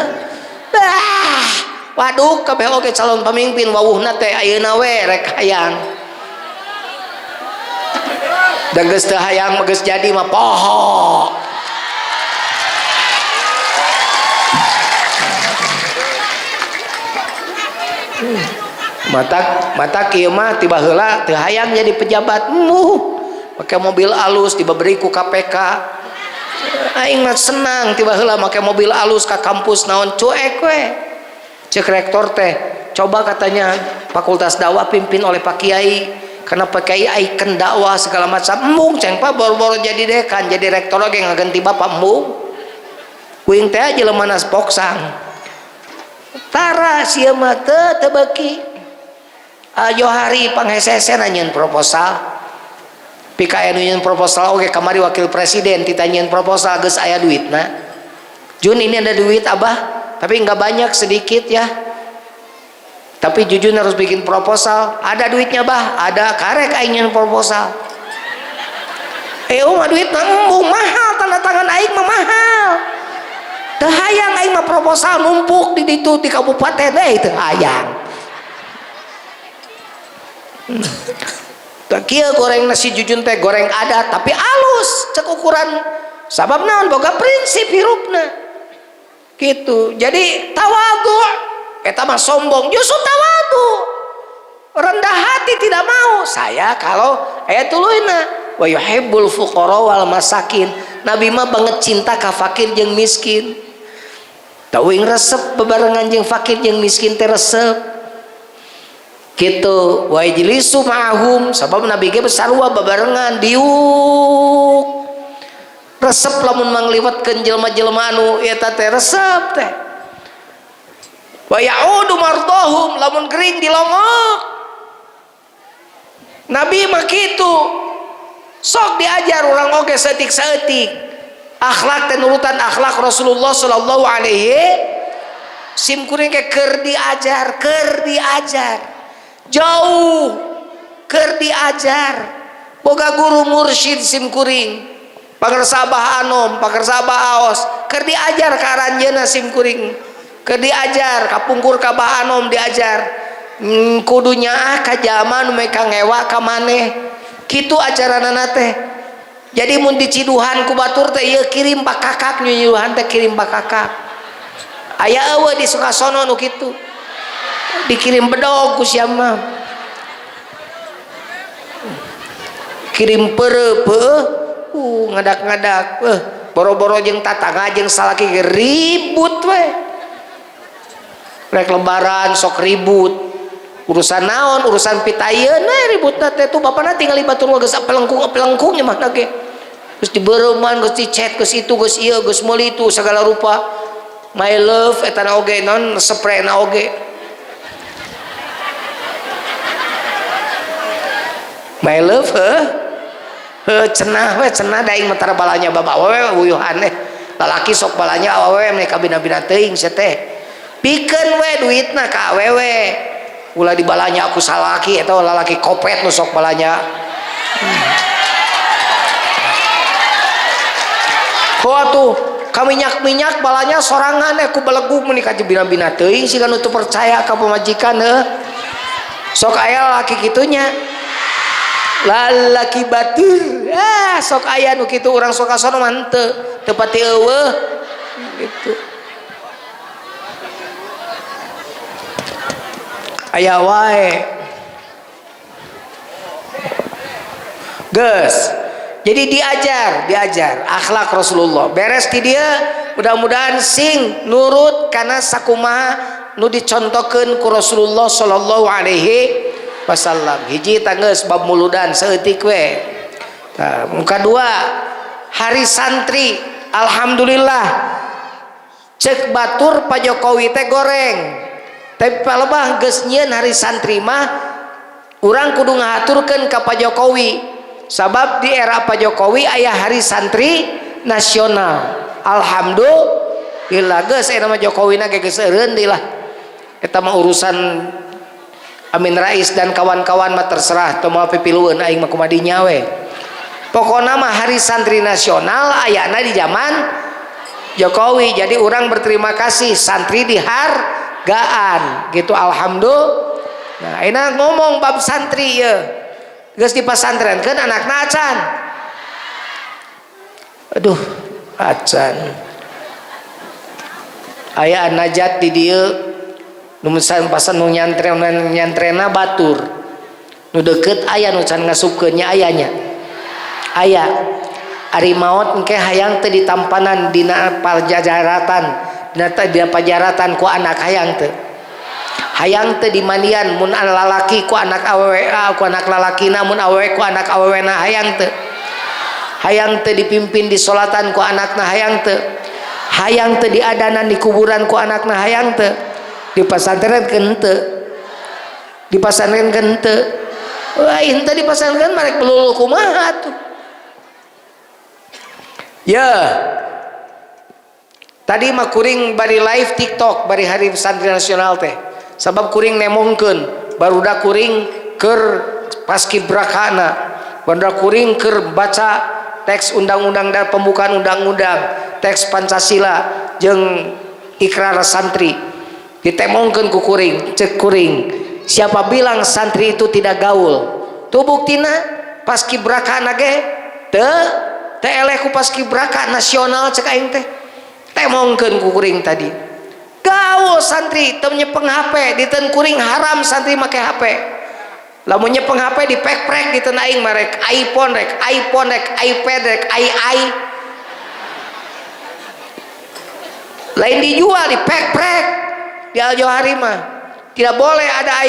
Bah, waduh kabeh oge calon pemimpin wawuhna teh ayeuna we rek hayang. Da geus teu hayang mah geus jadi mah poho. Mata mata kieu mah tiba heula teu hayang jadi pejabat. Muh, make mobil alus diberi ku KPK. Aing mah senang tiba heula make mobil alus ka kampus naon cuek we. Cek rektor teh, coba katanya fakultas dakwah pimpin oleh Pak Kiai, karena Pak Kiai ikon dakwah segala macam. Embung ceng Pak boro-boro jadi dekan, jadi rektor oge ngaganti bapak embung. Kuing teh jelema nas poksang. Tara sia mah teu teu beuki. Ayo hari panghesesen nyieun proposal. Pika anu nyieun proposal oge kamari wakil presiden tita nyieun proposal geus aya duitna. Jun ini ada duit abah, tapi nggak banyak, sedikit ya. Tapi Jujun harus bikin proposal. Ada duitnya bah, ada karek aing nyieun proposal. Mah duitna embung mahal, tanda tangan aing mah mahal. Teu hayang aing mah proposal numpuk di ditu di kabupaten teu hayang. Tah kieu goreng nasi Jujun teh goreng adat tapi alus cek ukuran sabab naon boga prinsip hirupna. Gitu. Jadi tawadu eta mah sombong, justru tawadu. Rendah hati tidak mau. Saya kalau aya tuluyna wa yuhibbul fuqara wal masakin. Nabi mah banget cinta ka fakir jeung miskin. Teuing resep bebarengan jeung fakir jeung miskin teh resep. Gitu wa yajlisu ma'ahum sabab Nabi ge sarua bebarengan diuk. Resep lamun mangliwatkeun jelema-jelema anu eta teh resep teh. Wa ya'udu mardahum lamun gering dilongok. Nabi mah kitu. Sok diajar urang oge saeutik-saeutik. Akhlak teh nurutan akhlak Rasulullah sallallahu alaihi sim kuring ge keur diajar, keur diajar. Jauh keur diajar. Boga guru mursyid sim kuring. Pangersa Abah Anom, pangersa Abah Aos, keur diajar ka aranjeunna sim kuring. Keur diajar kapungkur ka Abah Anom diajar. Kudu nyaah ka jalma nu meka ngewa ka maneh. Kitu ajaranana teh. Jadi mun diciduhan ku batur teh ieu kirim bakakak, nyunyuhan teh kirim bakakak. Aya eueuh di Sukasono nu kitu. Dikirim bedog ku sia mah. Kirim peureup heueuh. Ngadak-ngadak. Boro-boro jeung tatangga jeung salaki ribut we. Rek lebaran sok ribut. Urusan naon, urusan pitayeun we ributna teh tuh bapana tinggal batur mah geus pelengkung-pelengkung nya mah ge. Geus dibereuman, geus dicet, geus itu, geus ieu, geus meuli itu segala rupa. My love eta na oge non spray na oge. My love heuh. Heuh cenah we cenah da aing mah tara balanya bapak awewe uyuhan eh. Lalaki sok balanya awewe meh kabina-bina teuing sia teh. Pikeun we duitna ka awewe. Ulah dibalanya aku salaki eta lalaki kopet nu sok balanya. Ho atuh ka minyak-minyak balanya sorangan ku belegug meuni ka bina-bina teuing siga nu teu percaya ka pamajikan heuh. Sok aya lalaki kitunya. Lalaki batur. Ah sok aya nu kitu urang sok kasono mah henteu, teu pati eueuh gitu. Aya wae. Geus. Jadi diajar akhlak Rasulullah. Beres di dia, mudah-mudahan sing nurut kana sakumaha nu dicontohkeun ku Rasulullah sallallahu alaihi wasallam. Hiji tanggeus bab muludan saeutik we. Tah, muka dua, hari santri. Alhamdulillah. Cek batur Pak Jokowi teh goreng. Tapi palebah geus nyieun hari santri mah urang kudu ngahaturkeun ka Pak Jokowi. Sabab di era Pak Jokowi aya hari santri nasional. Alhamdulillah geus eta mah Jokowi na ge geus eureun deui lah. Eta mah urusan Amin Rais dan kawan-kawan mah terserah teu moal pipilueun aing mah kumaha dinya we. Pokona mah hari santri nasional ayana di zaman Jokowi. Jadi urang berterima kasih santri dihargaan gitu alhamdulillah. Nah, ayeuna ngomong bab santri ye. Geus dipasantrenkeun anakna acan. Aduh, acan. Aya najat di dieu nu pasan nu nyantrena batur. Nu deukeut aya nu can ngasupkeun nya ayanya. Aya. Ari maot engke hayang teu ditampanan dina pajajaratan, dina pajaratan ku anak hayang teu. Hayang teu dimandian mun lalaki ku anak awewe, ku anak lalakina, mun awewe ku anak awewena hayang teu. Hayang teu dipimpin di solatan ku anakna hayang teu. Hayang teu diadanan di kuburan ku anakna hayang teu. Di pasantren henteu. Di pasantren henteu. Wah, henteu di pasantren marek pelulu kumaha tuh. Ya. Tadi mah kuring bari live TikTok bari hari santri nasional teh. Sabab kuring nemongkeun barudak kuring keur paskibrakana, barudak kuring keur baca teks undang-undang dan pembukaan undang-undang, teks Pancasila jeung ikrar santri. Ditemongkeun ku kuring, cek kuring. Siapa bilang santri itu tidak gaul? Tuh buktina paskibrakana ge teu teu eleh ku paskibraka nasional cek aing teh. Temongkeun ku kuring tadi. Gaul santri teu nyepeng HP, diteun kuring haram santri make HP. Lamun nyepeng HP dipek-prek diteun aing mah rek iPhone, rek iPhone, rek iPad, rek i. Lain dijual dipek-prek di Al Johari mah. Tidak boleh ada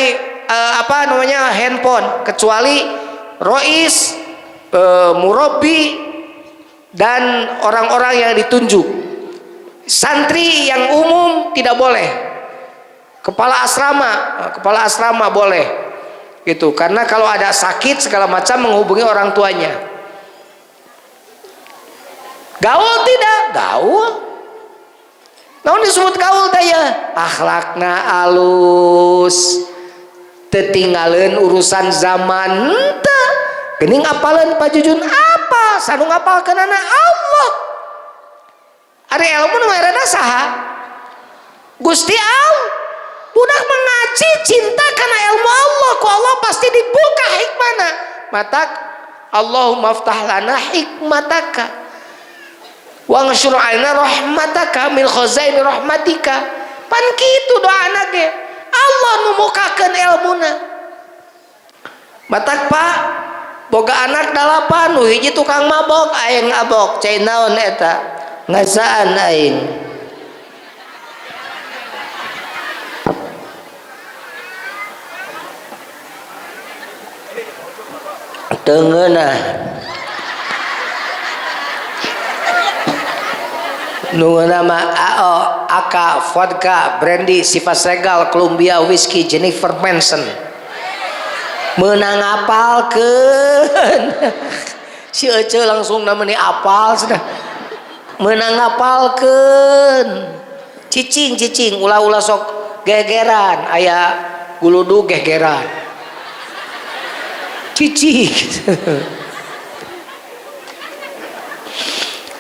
apa namanya handphone kecuali rois, murabbi dan orang-orang yang ditunjuk. Santri yang umum tidak boleh. Kepala asrama boleh. Gitu. Karena kalau ada sakit segala macam menghubungi orang tuanya. Gaul tidak? Gaul. Naon disebut gaul teh ya? Akhlakna alus. Tetinggalin urusan zaman henteu. Geuning apaleun Pak Jujun apa? Sanu ngapalkeunana Allah. Ari ilmu nu merena saha? Gusti Allah. Budak mengaji cinta karena ilmu Allah, ku Allah pasti dibuka hikmahna. Matak Allahumma ftah lana hikmataka wangsur alaina rahmataka min khazaini rahmatika. Pan kitu doana ge. Allah Allah nu mukakeun ilmuna. Matak Pak boga anak 8, nu hiji tukang mabok, aing abok, cai naon eta? Ngasaan aing. Teu ngeunah. Nu nama AO, AK, vodka, brandy, Sivas Regal, Columbia Whiskey, Jennifer Manson. Menang apalkeun. Si Ece langsung namanya apal sudah. Menang apalkeun. Cicing cicing ulah-ulah sok gegeran, aya guludug gegeran. Cicing.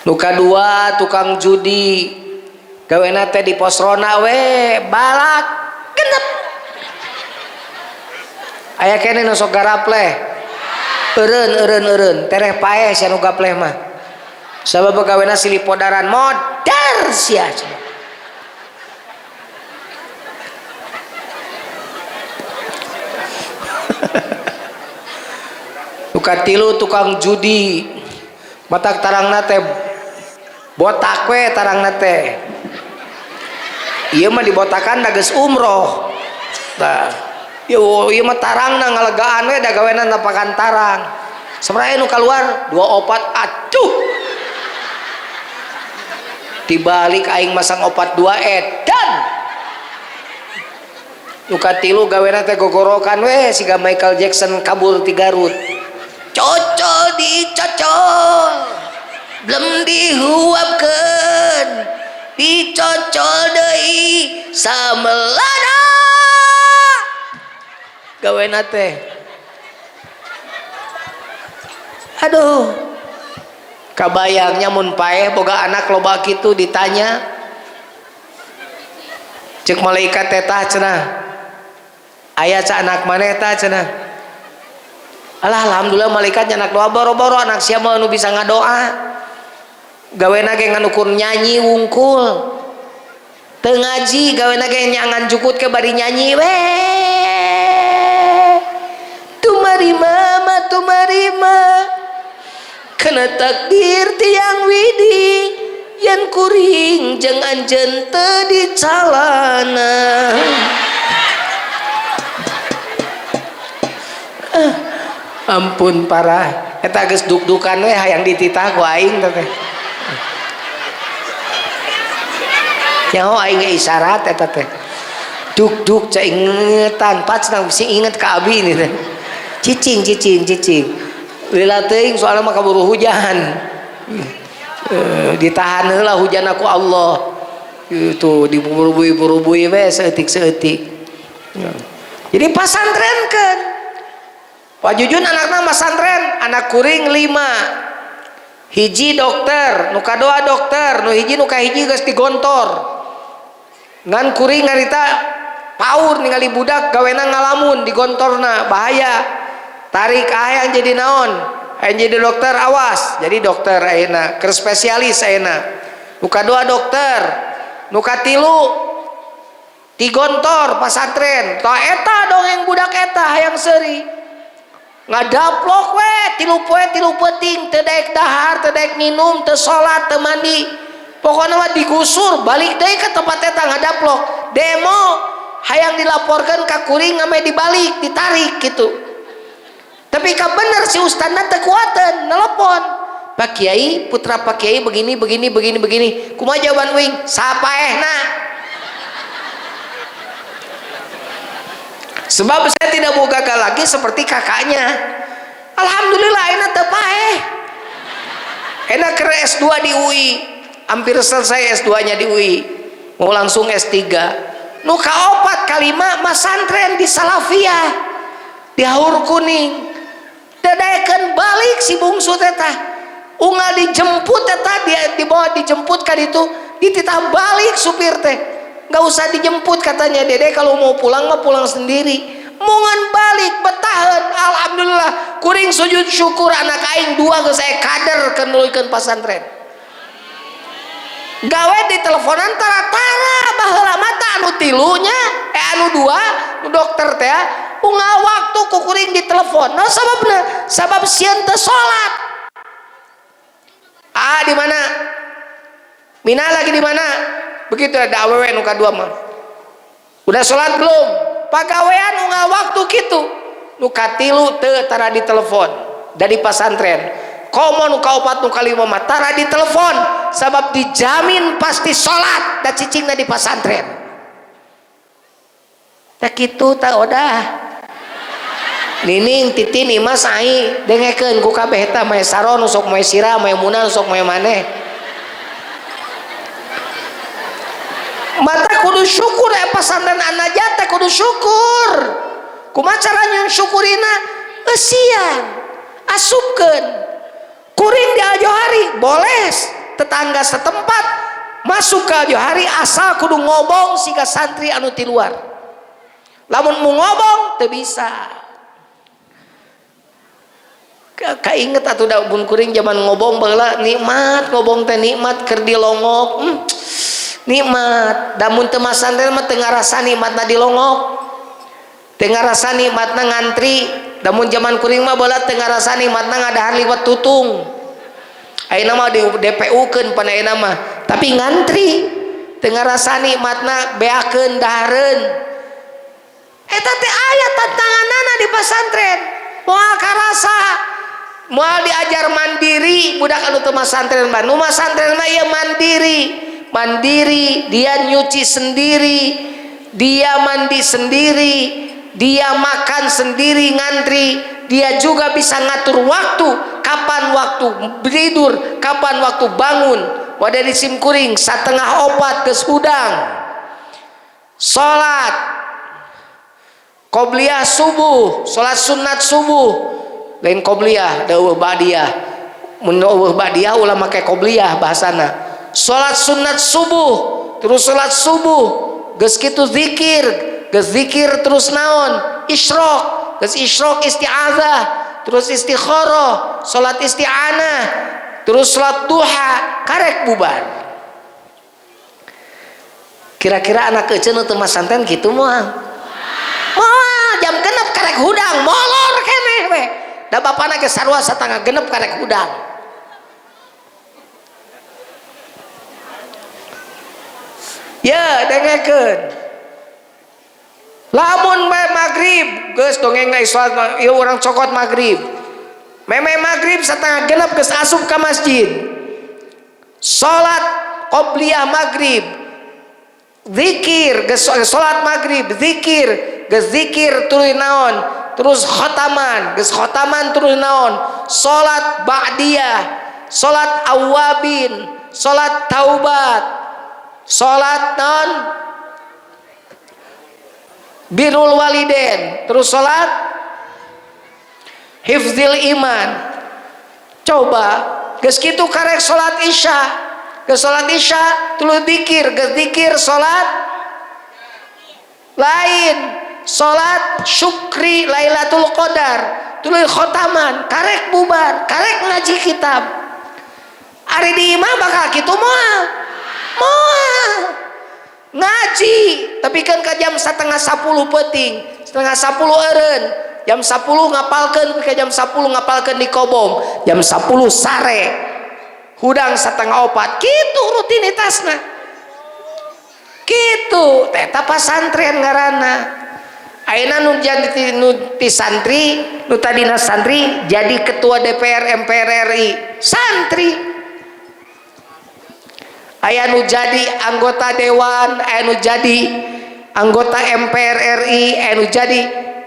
Nu kadua tukang judi, gawena teh di pos ronda we balak genep. Aya keneh nu sok garapleh, eureun eureun eureun tereh paeh sia nu gapleh mah. Sabab gawena silih podaran modar sia. Nu katilu tukang judi, matak tarangna teh botak we tarangna teh. Ieu mah dibotakan da geus umroh. Tah, ieu mah tarangna ngalegaan we da gawena napakan tarang. Sabaraha nu kaluar? 24 aduh. Dibalik aing masang 42 edan. Nu katilu gawena teh gogorokan we siga Michael Jackson kabur ti Garut. Cocol dicocol, belum dihuapkeun, dicocol deui samelana. Gawena teh. Aduh. Kabayangnya mun paeh boga anak loba kitu ditanya. Ceuk malaikat teh tah cenah. Aya ca anak maneh tah cenah. Alah alhamdulillah malaikat nyanak doa boro-boro anak sia mah nu bisa ngadoa. Gawena ge nganukur nyanyi wungkul. Teu ngaji gawena ge nyangan jukut ke bari nyanyi we. Tumarima ma tumarima. Kana takdir tiang widi yen kuring jeung anjeun teu dicalana. Ampun parah eta geus duk-dukan we hayang dititah ku aing teh. Nyaho aing ge isyarat eta teh. Duk-duk ca ingetan pat cenah sing inget ka abi ini teh. Cicing cicing cicing. Lila teuing soalna mah kaburu hujan. Ditahan heula hujan ku Allah. Itu diburubui-burubui we saeutik-saeutik. Jadi pasantrenkeun. Pak Jujun anakna masantren, anak kuring 5. Hiji dokter, nu kadua dokter, nu hiji nu kahiji geus digontor. Ngan kuring ngarita paur ningali budak gawena ngalamun digontorna, bahaya. Tarik hayang jadi naon? Hayang jadi dokter awas, jadi dokter ayeuna, keur spesialis ayeuna. Nu kadua dokter, nu katilu digontor pasantren. Tah eta dongeng budak eta hayang seuri. Ngadaplok we tilu poe tilu peuting teu daek dahar teu daek minum teu salat teu mandi pokona mah digusur balik deui ka tempat eta ngadaplok demo hayang dilaporkeun ka kuring ngame dibalik ditarik gitu. Tapi ka bener si ustadna teu kuateun nelepon Pak Kiai, putra Pak Kiai begini begini begini begini, kumaha jawaban uing? Sapaehna. Sebab saya tidak mau gagal lagi seperti kakaknya. Alhamdulillah enak teu paeh. Enak ke S2 di UI. Hampir selesai S2-nya di UI. Mau langsung S3. Nu kaopat kalima masantren di Salafiyah. Di Haur Kuning. Teu daekeun balik si bungsu teh tah. Unggal dijemput teh tah, dia dibawa dijemput ka ditu, dititah balik supir teh. Nggak usah dijemput katanya dede kalau mau pulang mah pulang sendiri. Mungan balik betahan alhamdulillah kuring sujud syukur anak aing 2 geus aya kader keur nuluykeun pasantren. Gawe di teleponan tara-tara baheula mata anu tilunya anu 2 nu dokter teh unggal waktu ku kuring ditelepon. Nah sababna, sabab sieun teu salat. Ah di mana? Mina lagi di mana? Begitu ada awewe nu kadua mah. Udah salat belum? Pagawean unggal waktu kitu. Nu katilu teu tara ditelepon dari pasantren. Komo nu kaopat nu kalima mah tara ditelepon sabab dijamin pasti salat da cicingna di pasantren. Tak kitu ta odah. Nining Titin Imas ai dengekeun ku kabeh eta mae saron sok mae sira mae munal sok mae maneh. Mata kudu syukur pasantren An-Najat teh kudu syukur. Kumaha caranya syukurina? Eusian, asupkeun. Kuring di Al-Johari boleh tetangga setempat masuk ke Al-Johari asal kudu ngobong siga santri anu ti luar. Lamun mau ngobong teu bisa. Kainget atuh da bun kuring zaman ngobong baheula nikmat ngobong teh nikmat keur dilongok. Nikmat da mun teu masantren mah teu ngarasa nikmatna dilongok. Teu ngarasa nikmatna ngantri. Da mun zaman kuring mah baheula teu ngarasa nikmatna ngadahar liwet tutung. Ayeuna mah di DPU-keun pan ayeuna mah, tapi ngantri teu ngarasa nikmatna beakeun dahareun. Eta teh aya tantanganana di pasantren. Moal karasa moal diajar mandiri budak anu teu masantren mah. Nu masantren mah ieu mandiri. Mandiri, dia nyuci sendiri, dia mandi sendiri, dia makan sendiri ngantri, dia juga bisa ngatur waktu, kapan waktu tidur, kapan waktu bangun. Wadah di sim kuring 3:30 geus hudang. Salat qobliyah subuh, salat sunat subuh, lain qobliyah, da eueuh ba'diyah. Mun eueuh ba'diyah ulah make qobliyah bahasana. Salat sunat subuh, terus salat subuh, geus kitu zikir, geus zikir terus naon? Isyraq, geus isyraq isti'azah, terus istikharah, salat isti'anah, terus salat duha, karek bubar. Kira-kira anak kecil nu teu masantren kitu moal? Moal, jam genep karek hudang, molor keneh we. Da bapana ge sarua 5:30 karek hudang. Ya, dengekeun. Lamun maghrib geus dongeng salat ieu urang cokot maghrib. Meme maghrib 5:30 geus asup ka masjid. Salat qobliyah maghrib. Zikir geus salat maghrib, zikir, geus zikir tuluy naon? Terus khataman, geus khataman terus naon? Salat ba'diyah, salat awabin, salat taubat, salat naon? Birrul waliden, terus salat hifzil iman. Coba geus kitu karek salat isya, geus salat isya tuluy zikir, geus zikir salat lain, salat syukri Lailatul Qadar, tuluy khotaman, karek bubar, karek ngaji kitab. Ari di imah bakal kitu moal? Moal. Ngaji tapi kan ke jam 9:30 peuting, 9:30 eureun, jam 10 ngapalkeun, ke jam 10 ngapalkeun di kobong, jam 10 sare, hudang 3:30, kitu rutinitasna. Kitu teh eta pasantren ngaranna. Ayeuna nu jadi nu ti santri, nu tadina santri jadi ketua DPR MPR RI, santri. Aya nu jadi anggota dewan, aya nu jadi anggota MPR RI, aya nu jadi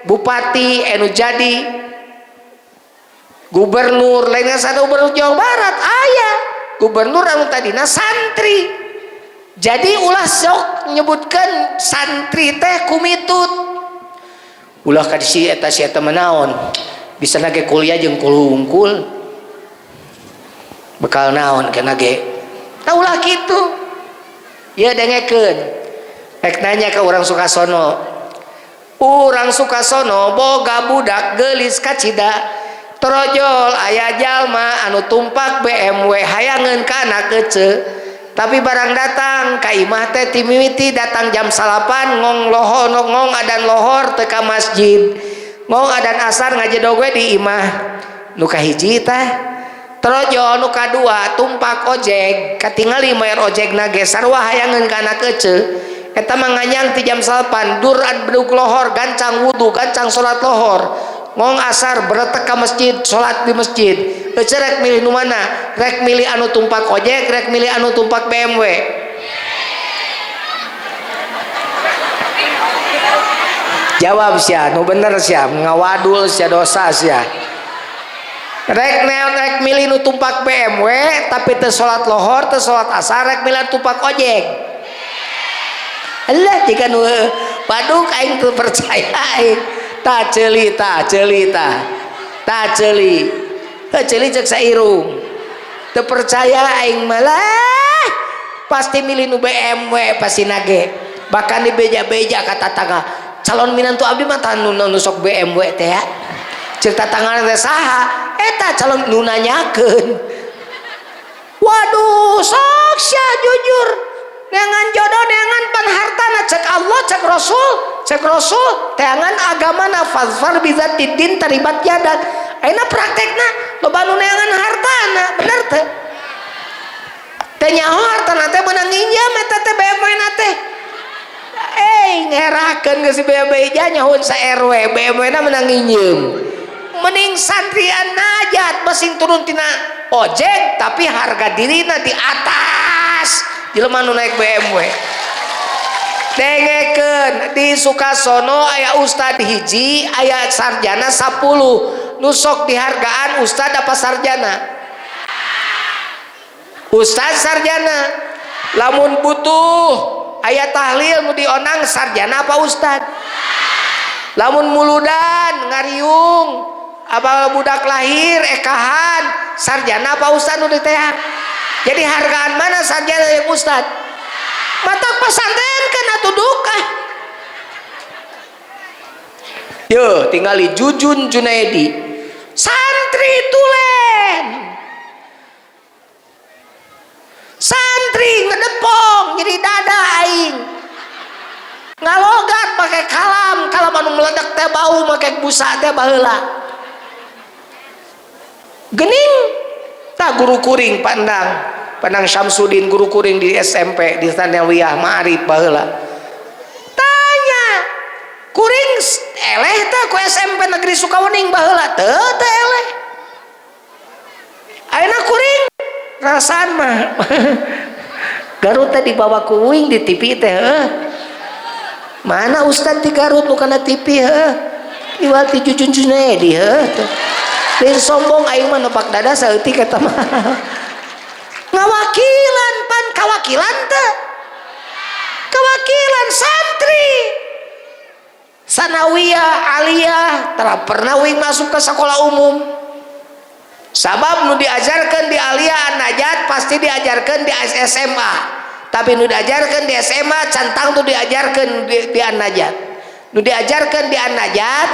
bupati, aya nu jadi gubernur, lainnya sada gubernur Jawa Barat aya gubernur anu tadina santri. Jadi ulah sok nyebutkan santri teh kumitut. Ulah ka si eta si eta manaon bisa nage kuliah jeung kulungkul bekal naon kana ge. Taulah kitu. Ya dengekeun. Rek nanya ke orang Sukasono. Urang Sukasono boga budak geulis kacida. Torojol aya jalma anu tumpak BMW hayangeun ka anak ece. Tapi barang datang ka imah teh timimiti datang jam 9 ngong lohor ngong adan lohor teu ka masjid. Ngong adan asar ngajedog we di imah. Nu kahiji teh terojo, nu kadua tumpak ojek katingali mayar ojekna ge sarua hayangeun ka anak ece. Eta mah nganyang ti jam 9 dur bedug lohor gancang wudu gancang salat lohor ngong asar beretek ka masjid salat di masjid. Ece rek milih nu mana? Rek milih anu tumpak ojek, rek milih anu tumpak BMW. Jawab sia, nu bener sia, ngawadul sia dosa sia. Rek rek milih nu tumpak BMW tapi teu salat lohor, teu salat asar, rek milih tumpak ojek. Allah jika nu paduk aing teu percaya aing. Ta ceuli ta ceuli ta. Ta ceuli. Heuh ceuli ceuk sairung. Teu percaya aing malah pasti milih nu BMW pasti nage. Bahkan dibeja-beja ka tatangga. Calon minantu abdi mah tah nu sok BMW teh ya. Cerita tangan teh saha? Eta calon nu nanyakeun. Waduh, sok sia jujur. Neangan jodoh, neangan pan hartana cek Allah, cek Rasul, teangan agamana fazfar bizatidin taribat yadak. Ayeuna praktekna loba nu neangan hartana, bener teu? Teh nyaho hartana teh meunang nginjem eta teh BMW na teh. Ngerakeun geus si BMW nyahoun sa RW, BMW na meunang nginjem. Mending santri An-Najat masing turun tina ojek tapi harga dirina di atas jelema nu naik BMW. Dengekeun di Sukasono aya ustad hiji aya sarjana 10 nu sok dihargaan ustad apa sarjana? Ustad sarjana. Lamun butuh aya tahlil nu dionang sarjana apa ustad? Lamun muludan ngariung apa budak lahir ekahan sarjana apa ustad nu diteak? Jadi hargaan mana sarjana yang ustad? Matak pesantren kan atuh duka. Yo tingali Jujun Junaidi santri tulen santri ngedepong jadi dada aing ngalogat pakai kalam kalam anu meledak teh bau make busa teh baheula gening tak guru kuring pandang pandang Syamsuddin guru kuring di SMP di Sanawiyah Ma'arif baheula tanya kuring eleh teh ku SMP Negeri Sukawening baheula teu teu eleh ayeuna kuring rasaan mah Garut teh dibawa ku uing di TV teh heuh mana ustad di Garut nu kana TV heuh iwal ti Jujun Junaidi heuh lain sombong aing mah nepak dada saeutik eta mah ngawakilan pan kawakilan teh kawakilan santri sanawiyah aliyah tara pernah uing masuk ke sekolah umum sabab nu diajarkan di aliyah An-Najat pasti diajarkan di SMA tapi nu diajarkan di SMA cantang tuh diajarkan di An-Najat nu diajarkan di An-Najat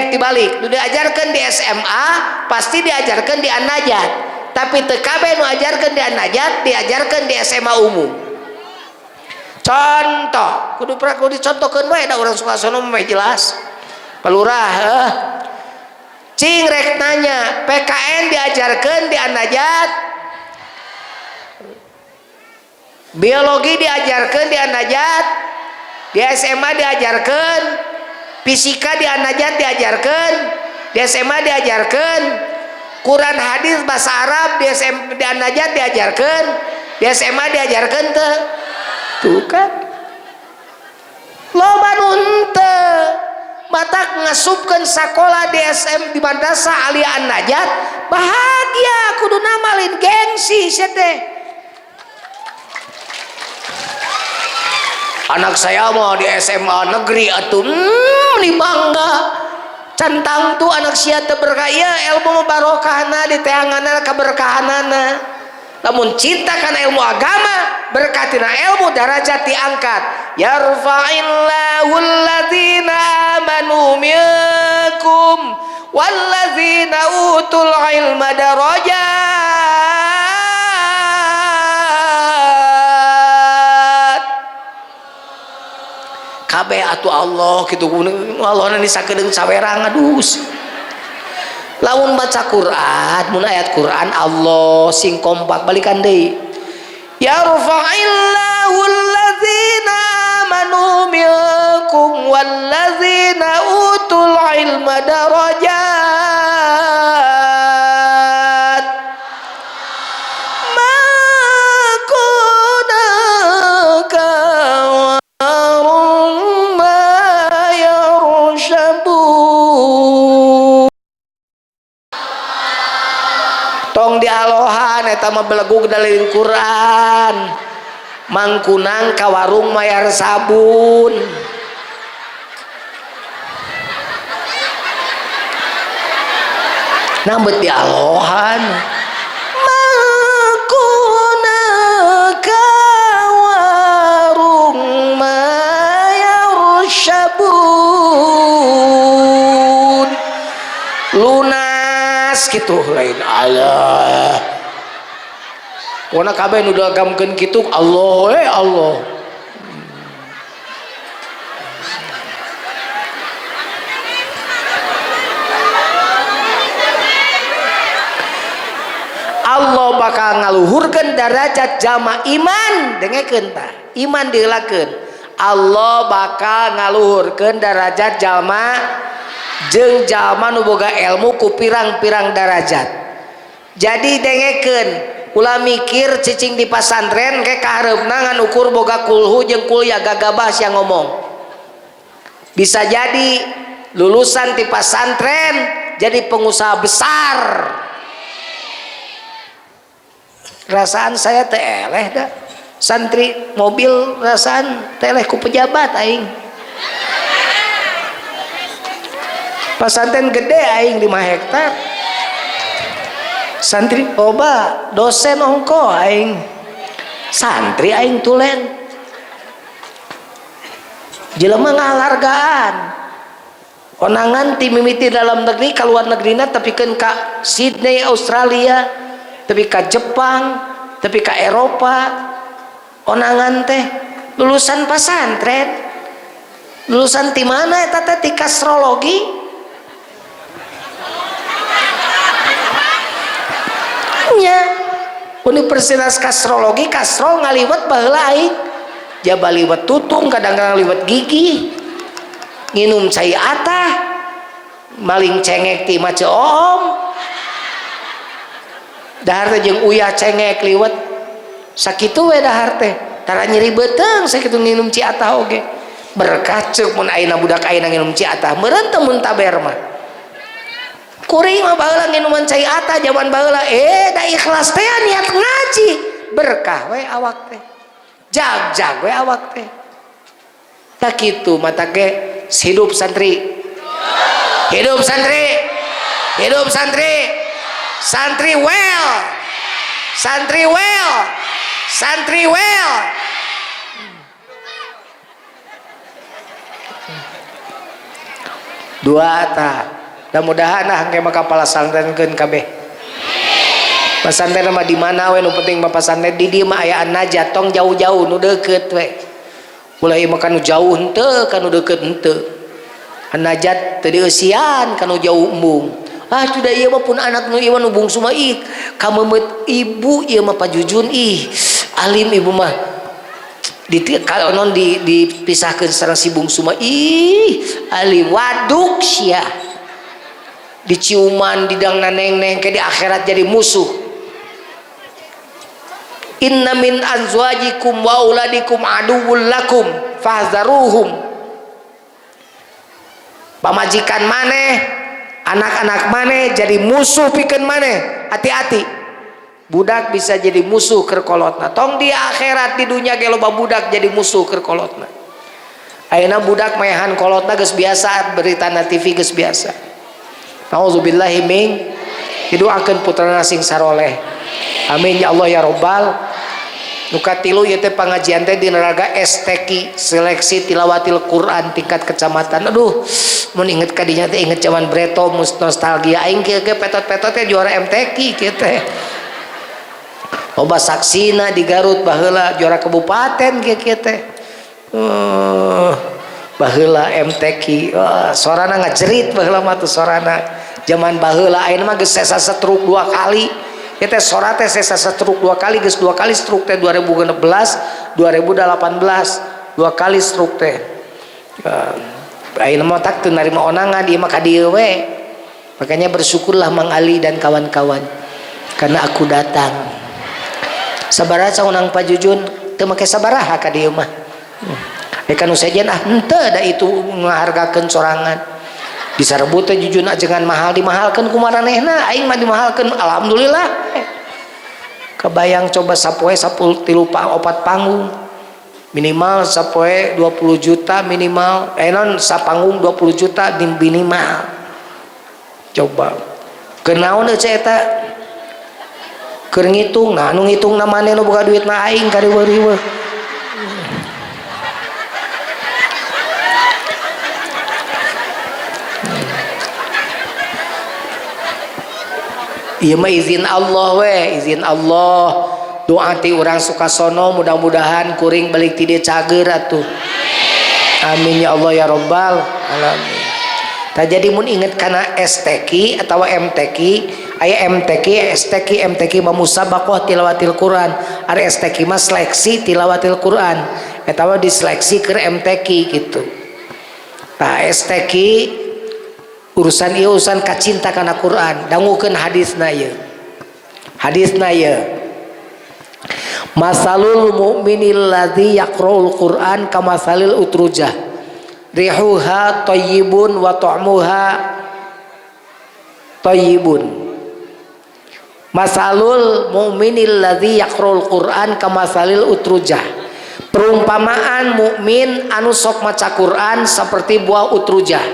dibalik nu diajarkan di SMA pasti diajarkan di An-Najat tapi teu kabeh nu ajarkeun di An-Najat diajarkan di SMA umum. Contoh kudu kudu dicontohkeun wae da urang Sukasono mah jelas. Palurah heuh cing rek nanya PKN diajarkeun di An-Najat, biologi diajarkeun di An-Najat, di SMA diajarkeun, fisika di An-Najat diajarkeun, di SMA diajarkeun, Quran hadis bahasa Arab di SM di An-Najat diajarkeun, di SMA diajarkeun teu? Tuh kan loba nu henteu matak ngasupkeun sakola di SM di madrasah Aliyah An-Najat bahagia kudu namalin gengsi sia teh. Anak saya mah di SMA negeri atuh ni bangga centang tuh anak sia teu berkah ilmu barokahna di teanganna keberkahanana. Lamun cinta kana ilmu agama berkah tina ilmu darajat diangkat. Yarfa'illahu alladzina amanu minkum walladzina utul ilma darajat. Kabeh atuh Allah kitu Allah ni sakedeung sawerang aduh. Lamun baca Quran, mun ayat Quran Allah sing kompak balikan deui. Yarfa'illahu allazina amanu minkum wallazina utul ilma darajat. Ma kunaka ma yarshabun. Tong dialohan eta mah belegug dalil Quran. Mangkunang ka warung mayar sabun. Nambet dialohan. Mangkunang ka warung mayar sabun. Lunas gitu lain Allah. Pokona kabeh nu diagamkeun kitu Allah we Allah. Allah bakal ngaluhurkeun darajat jama iman, dengekeun tah. Iman diheulakeun. Allah bakal ngaluhurkeun darajat jama jeung jalma nu boga ilmu ku pirang-pirang darajat. Jadi dengekeun, ulah mikir cicing di pasantren ke kahareupna ngan ukur boga kulhu jeung kuliah gagabah sia ngomong. Bisa jadi lulusan di pasantren jadi pengusaha besar. Rasaan saya teh eleh dah. Santri mobil rasaan teh eleh ku pejabat aing. Pasantren gede aing 5 hektar. Santri loba, dosen ongko aing. Santri aing tulen. Jelema ngahargaan. Konangan ti mimiti dalam negeri ka luar negerina tepikeun ka Sydney Australia, tepi ka Jepang, tepi ka Eropa. Konangan teh lulusan pasantren. Lulusan ti mana eta teh? Ti kastrologi. Nya Universitas Kastrologi, kastrol ngaliwet baheula aing. Jaba liwet tutung, kadang-kadang liwet gigi. Nginum cai atah, maling cengek ti mace oom. Dahar teh jeung uyah cengek liwet. Sakitu we dahar teh. Tara nyeri beuteung sakitu nginum ci atah oge. Berkah ceuk mun ayeuna budak ayeuna nginum ci atah, meureun teu mun taber mah. Kuring mah baheula nginuman cai atah zaman baheula, da ikhlas teh niat ngaji, berkah we awak teh. Jag-jag we awak teh. Tak kitu mata ge hidup santri. Hidup santri. Hidup santri. Santri well. Santri well. Santri well. Dua ta. Mudah-mudahan ah engke mah kapala santrenkeun kabeh. Pasantren mah di mana we nu penting mah pasantren di dieu mah aya An-Najat, tong jauh-jauh nu deukeut we. Ulah ieu mah kanu jauh henteu, kanu deukeut henteu. An-Najat teu dieusian kanu jauh embung. Ah sudah ieu mah pun anak nu ieu mah nu bungsu mah ih kameumeut ibu ieu mah pajujun ih alim ibu mah. Di kalau non dipisahkeun sareng si bungsu mah ih alim waduk sia. Diciuman didang naneng-neng ke di akhirat jadi musuh. Inna min azwajikum wa auladikum aduwwul lakum fahzaruhum. Pamajikan maneh, anak-anak maneh jadi musuh pikeun maneh. Hati-hati. Budak bisa jadi musuh keur kolotna. Tong di akhirat di dunia ge loba budak jadi musuh keur kolotna. Ayeuna budak maehan kolotna geus biasa, berita na TV geus biasa. Nauzubillahi min didoakeun putrana sing saroleh. Amin ya Allah ya Robbal. Nu katilu ieu teh pangajian teh dina raga STQ, seleksi tilawatil Quran tingkat kecamatan. Aduh, mun inget ka dinya teh inget zaman breto nostalgia aing kieu ge petot-petot teh juara MTQ kieu teh. Loba saksina di Garut baheula juara kabupaten kieu kieu teh. Baheula MTQ, sorana ngajerit baheula mah tuh sorana. Zaman baheula ayeuna mah geus sesa stroke 2 kali. Ieu teh sora teh sesa stroke 2 kali, geus 2 kali stroke teh 2016, 2018, 2 kali stroke teh. Ayeuna mah tak teu narima onangan, ieu mah ka dieu we. Makanya bersyukurlah Mang Ali dan kawan-kawan karena aku datang. Sabaraha saunang Pak Jujun teu make sabaraha ka dieu mah. Kan nu sejen ah henteu da itu ngahargakeun sorangan. Disarebut teh Jujun ajengan mahal dimahalkeun ku maranehna, aing mah dimahalkeun alhamdulillah. Kebayang coba sapoe 10 tilu opat panggung. Minimal sapoe 20 juta minimal, non sapanggung 20 juta minimal. Coba kenaon euy eta keur ngitung, nah anu ngitung na maneh nu boga duit na aing kariweuh-riweuh. Ieu mah izin Allah we, izin Allah. Doa ti urang Sukasono mudah-mudahan kuring balik ti dieu cager atuh. Amin ya Allah ya Rabbal alamin. Tah jadi mun inget kana STQ atau MTQ, aya MTQ, STQ, MTQ mah musabaqah tilawatil Quran, ari STQ mah seleksi tilawatil Quran, eta mah diseleksi keur MTQ gitu. Tah STQ urusan ieu urusan kacinta kana Quran, dangukeun hadisna ieu. Hadisna ieu. Masalul mu'minil ladzi yaqra'ul Quran kamasalil utrujah. Rihuha thayyibun wa ta'muha thayyibun. Masalul mu'minil ladzi yaqra'ul Quran kamasalil utrujah. Perumpamaan mukmin anu sok maca Quran seperti buah utrujah.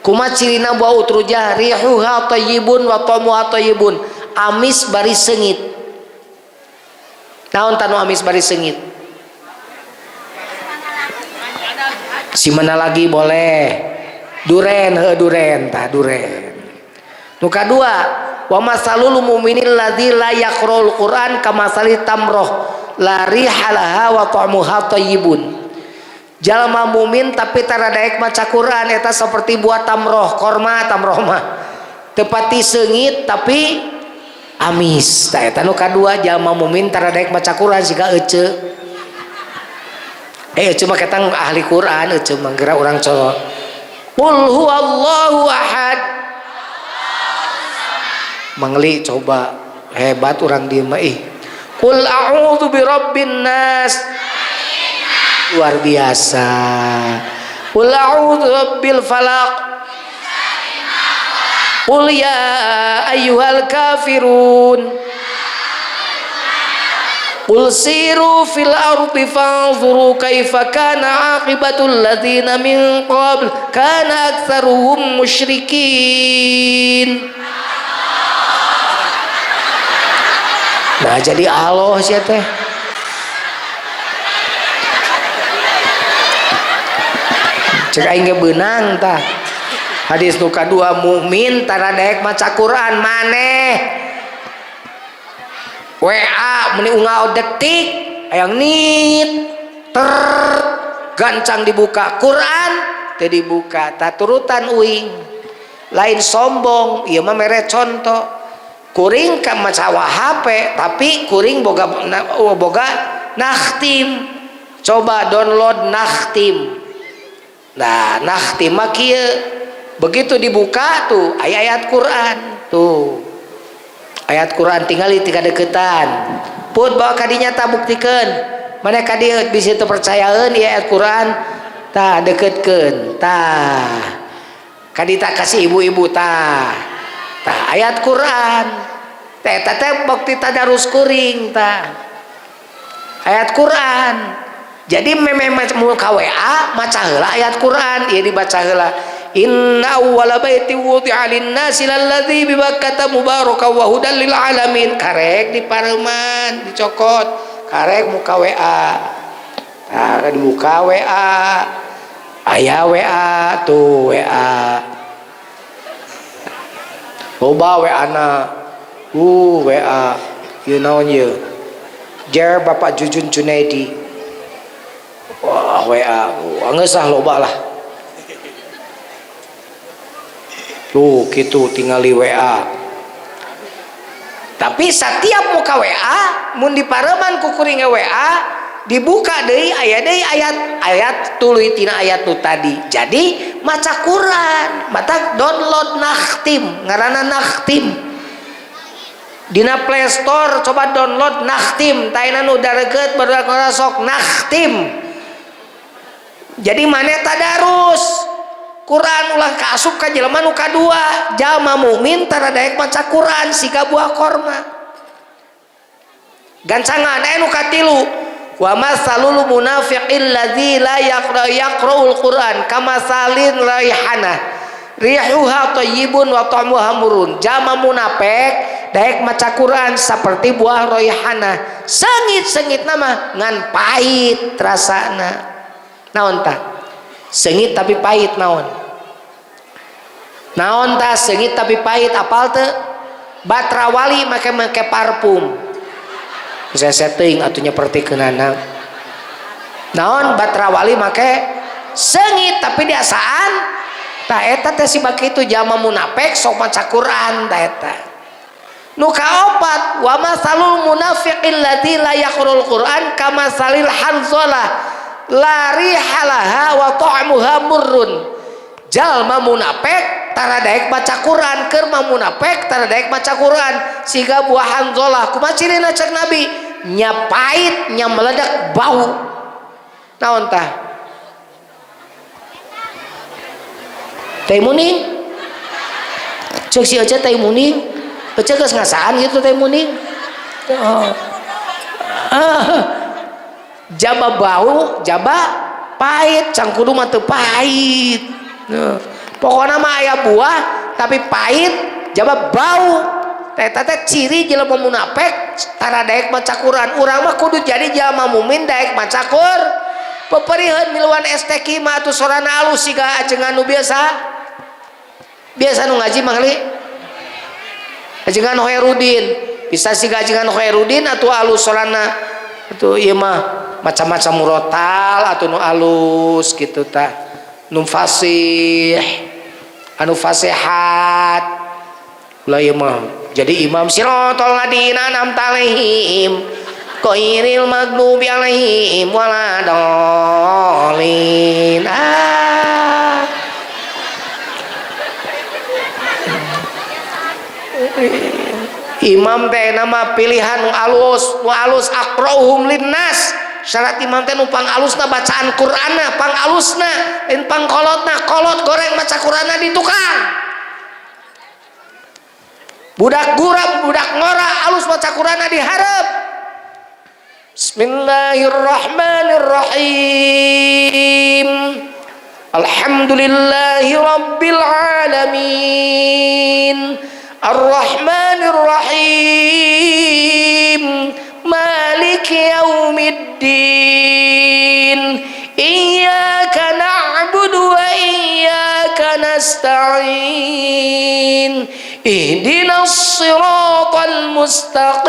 Kumaha cirina buah utrujah? Rihuha thayyibun wa ta'muha thayyibun. Amis bari seungit. Naon tanu amis bari seungit? Si mana lagi boleh? Duren, heuh duren, tah duren. Nu kadua, wa masalul mu'minil ladzi la yaqra'ul Qur'an kamasali tamroh la riha laha wa ta'muha thayyibun. Jalma mumin tapi tara daek maca Quran eta seperti buah tamroh, korma tamroh mah. Tepati seungit tapi amis. Tah eta nu kadua jalma mumin tara daek maca Quran siga ece. Ece mah ketang ahli Quran, ece mah geura urang colok. Qul huwallahu ahad. Mangli coba hebat urang dieu mah ih. Qul a'udzu birabbin nas. Luar biasa. Qul a'udzu birabbil falaq. Qul ya ayyuhal kafirun. Qul siru fil ardi fanzuru kaifa kana aqibatul ladzina min qabl kana aktsaruhum musyrikin. Nah jadi Allah sia teh. Cek aing ge beunang tah. Hadis nu kadua mukmin tara daek maca Quran maneh. WA meni unggal detik hayang nit ter gancang dibuka Quran teu dibuka tah turutan uing. Lain sombong ieu mah mere contoh. Kuring ka maca HP tapi kuring boga boga nakhtim. Coba download nakhtim. Nah, nakhtim mah kieu. Begitu dibuka tuh aya ayat Quran tuh. Ayat Quran tinggal di tiga deketan. Put bawa kadinya tak buktikeun. Mana kadieu bisa teu percayaeun ieu ayat Quran tah deketkeun tah. Kadi tak kasih ibu-ibu tah. Tah ayat Quran. Teh eta teh bukti tadarus kuring tah. Ayat Quran. Jadi memeh mu ka WA maca heula ayat Quran, ieu dibaca heula. Inna awwala baiti wudi'a lin-nasi lalladzi bi Bakkata mubarakan wa hudan lil alamin. Karek di pareman dicokot, karek muka WA. Nah, dibuka WA. Aya WA tuh WA. Loba WA na. WA. Ieu naon ieu? Jer Bapak Jujun Junaidi. Wah WA, geus ah loba lah. Tuh kitu tingali WA. Tapi setiap muka WA mun dipareman ku kuring WA dibuka deui aya deui ayat tuluy tina ayat nu tadi. Jadi maca Quran, mata download Nakhtim, ngaranna Nakhtim. Dina Play Store coba download Nakhtim, taina nu dareukeut barudak sok Nakhtim. Jadi maneh tadarus Quran ulah kaasup ka jelema nu kadua, jalma mukmin tara daek maca Quran siga buah korma. Gancangan aya nu katilu, wa masalul munafiqil ladzi la yaqra'ul Quran kamasalin raihanah rihuha thayyibun wa ta'muha murun. Jalma munafik daek maca Quran seperti buah raihanah, sengit-sengit nama ngan pahit rasana. Naon tah? Sengit tapi pahit naon? Naon tah sengit tapi pahit apal teu? Batra wali make-make parfum. Saya setting atunya pertikeunana. Naon batra wali make sengit tapi diasaan tah eta teh si bakitu jalma munafik sok maca Quran tah eta. Nu kaopat, wa masalul munafiqil ladzi la yaqra'ul Quran kamasalil hanzalah la rihalaha wa ta'muha murrun. Jalma munafik tara daek maca Quran, keur mah munafik tara daek maca Quran siga buah hanzalah. Kumaha cirina cek Nabi? Nya pahit nya meledak bau. Naon tah? Tai muning. Cek si Ece tai muning. Ece geus ngasaan gitu tai muning. Oh. Ah. Jaba bau, jaba pahit, cangkudu mah teu pahit. Nah, pokokna mah aya buah tapi pahit, jaba bau. Eta teh ciri jelema munafik tara daek maca Quran. Urang mah kudu jadi jelema mukmin daek maca Quran. Peperiheun miluan STQ mah atuh sorana alus siga ajengan nu biasa. Biasa nu ngaji mah li. Ajengan Khairudin, bisa siga ajengan Khairudin atuh alus sorana. Atuh ieu mah macam-macam murotal atau nu alus gitu tah, nu fasih, anu fasihat ulah ieu mah jadi imam siratal ladina an'amta alaihim ghairil maghdubi alaihim waladdallin. Ah imam teh nama pilihan nu alus, nu alus aqra'uhum linnas. Syarat imam teh nu pangalusna bacaan Qur'anna, pangalusna, lain pangkolotna, kolot goreng maca Qur'anna di tukang. Budak gurap, budak ngora alus maca Qur'anna di hareup. Bismillahirrahmanirrahim. Alhamdulillahi rabbil alamin. Arrahmanir rahim. Maliki yaumiddin. Iyyaka na'budu wa iyyaka nasta'in. Ihdinas siratal mustaqim.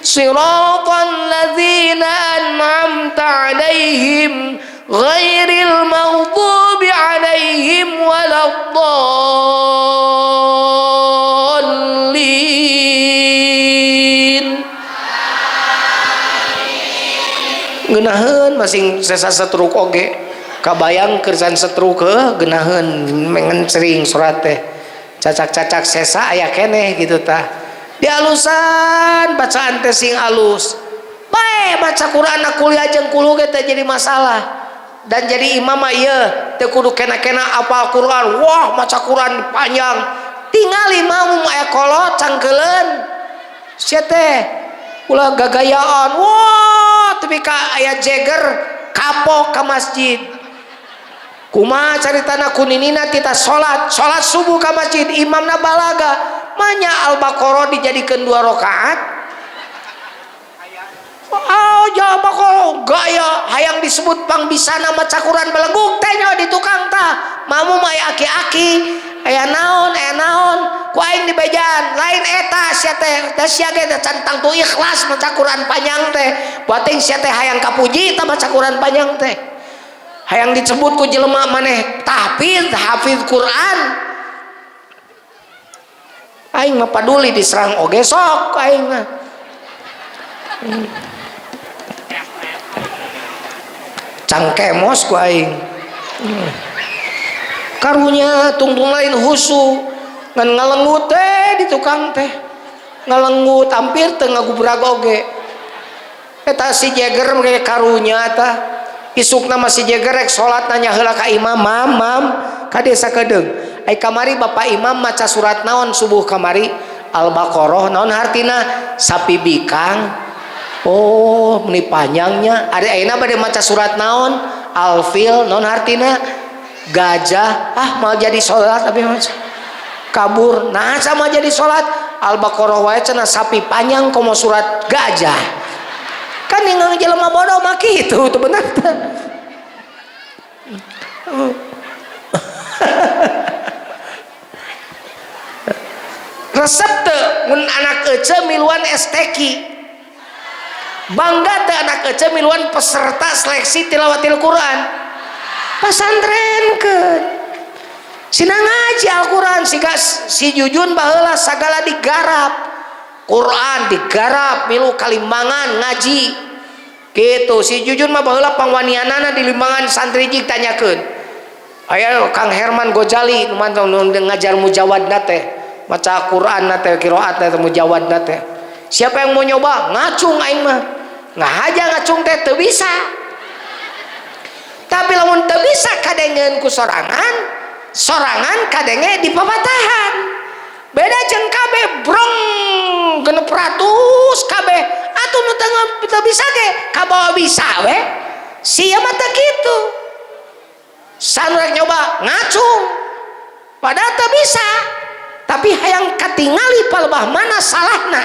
Siratal ladzina an'amta 'alaihim ghairil maghdubi 'alaihim waladdallin. Ngeunaheun masing sesa setruk oge kabayang kerjaan setruk heuh geunaheun mengencering surat teh cacak-cacak sesa aya keneh gitu tah. Dialusan bacaan teh sing alus bae baca Quran kuliah jeung kulu ge teh jadi masalah. Dan jadi imam mah ieu teu kudu kena-kena apal Quran, wah maca Quran panjang tingali imam aya kolot cangkeuleun sia teh ulah gagayaan wah tapi ka aya jeger kapok ka masjid. Kumaha caritana kuninina tita salat, salat subuh ka masjid imamna balaga manya Al-Baqarah dijadikeun 2 rakaat. Oh Al-Baqarah gaya hayang disebut pangbisana maca Quran beleguk teh nya di tukang tah Makmum aya aki-aki, aya naon, aya naon, ku aing dibejaan, lain eta sia teh, da sia ge can tangtu ikhlas maca Quran panjang teh. Buating sia teh hayang kapuji tah maca Quran panjang teh. Hayang disebut ku jelema maneh tahfiz, hafiz Quran. Aing mah paduli diserang oge sok aing mah. Cangkemos ku aing. Karunya tungtung lain husu ngan ngalengut teh di tukang teh. Ngalengut hampir teu ngagubrak oge. Eta si Jeger make karunya tah. Isukna mah si Jeger rek salat nanya heula ka imam, "Mam, mam, ka desa kedeung. Ai kamari bapak imam maca surat naon subuh kamari?" Al-Baqarah. Naon hartina? Sapi bikang. Oh, meni panjangnya. Ari ayeuna bade maca surat naon? Al-Fil. Naon hartina? Gajah. Ah, mau jadi salat tapi maca. Kabur. Nah, sama jadi salat. Al-Baqarah wae cenah sapi panjang komo surat gajah. Kan yang jelema bodoh mah kitu, teu bener teh. Resep teu mun anak ece miluan STQ. Bangga teu anak ece miluan peserta seleksi tilawatil Quran. Pasantrenkeun. Sina ngaji Al-Quran siga si Jujun baheula sagala digarap. Quran digarap milu kalimbangan ngaji. Gitu si Jujun mah baheula pangwanianana di limbangan santri jig tanyakeun. Aya Kang Herman Gojali nu ngajar mujawadna teh, maca Quran na teh, qiraat na teh, mujawadna teh. Siapa yang mau nyoba? Ngacung aing mah. Ngahaja ngacung teh teu bisa. Tapi lamun teu bisa kadengeun ku sorangan, sorangan kadenge di papatahan. Beda jeung kabeh brong 600 kabeh. Atuh nu teu bisa ge kabawa bisa we. Sia mah teu kitu. Sanu rek nyoba ngacung. Padahal teu bisa. Tapi hayang katingali palebah mana salahna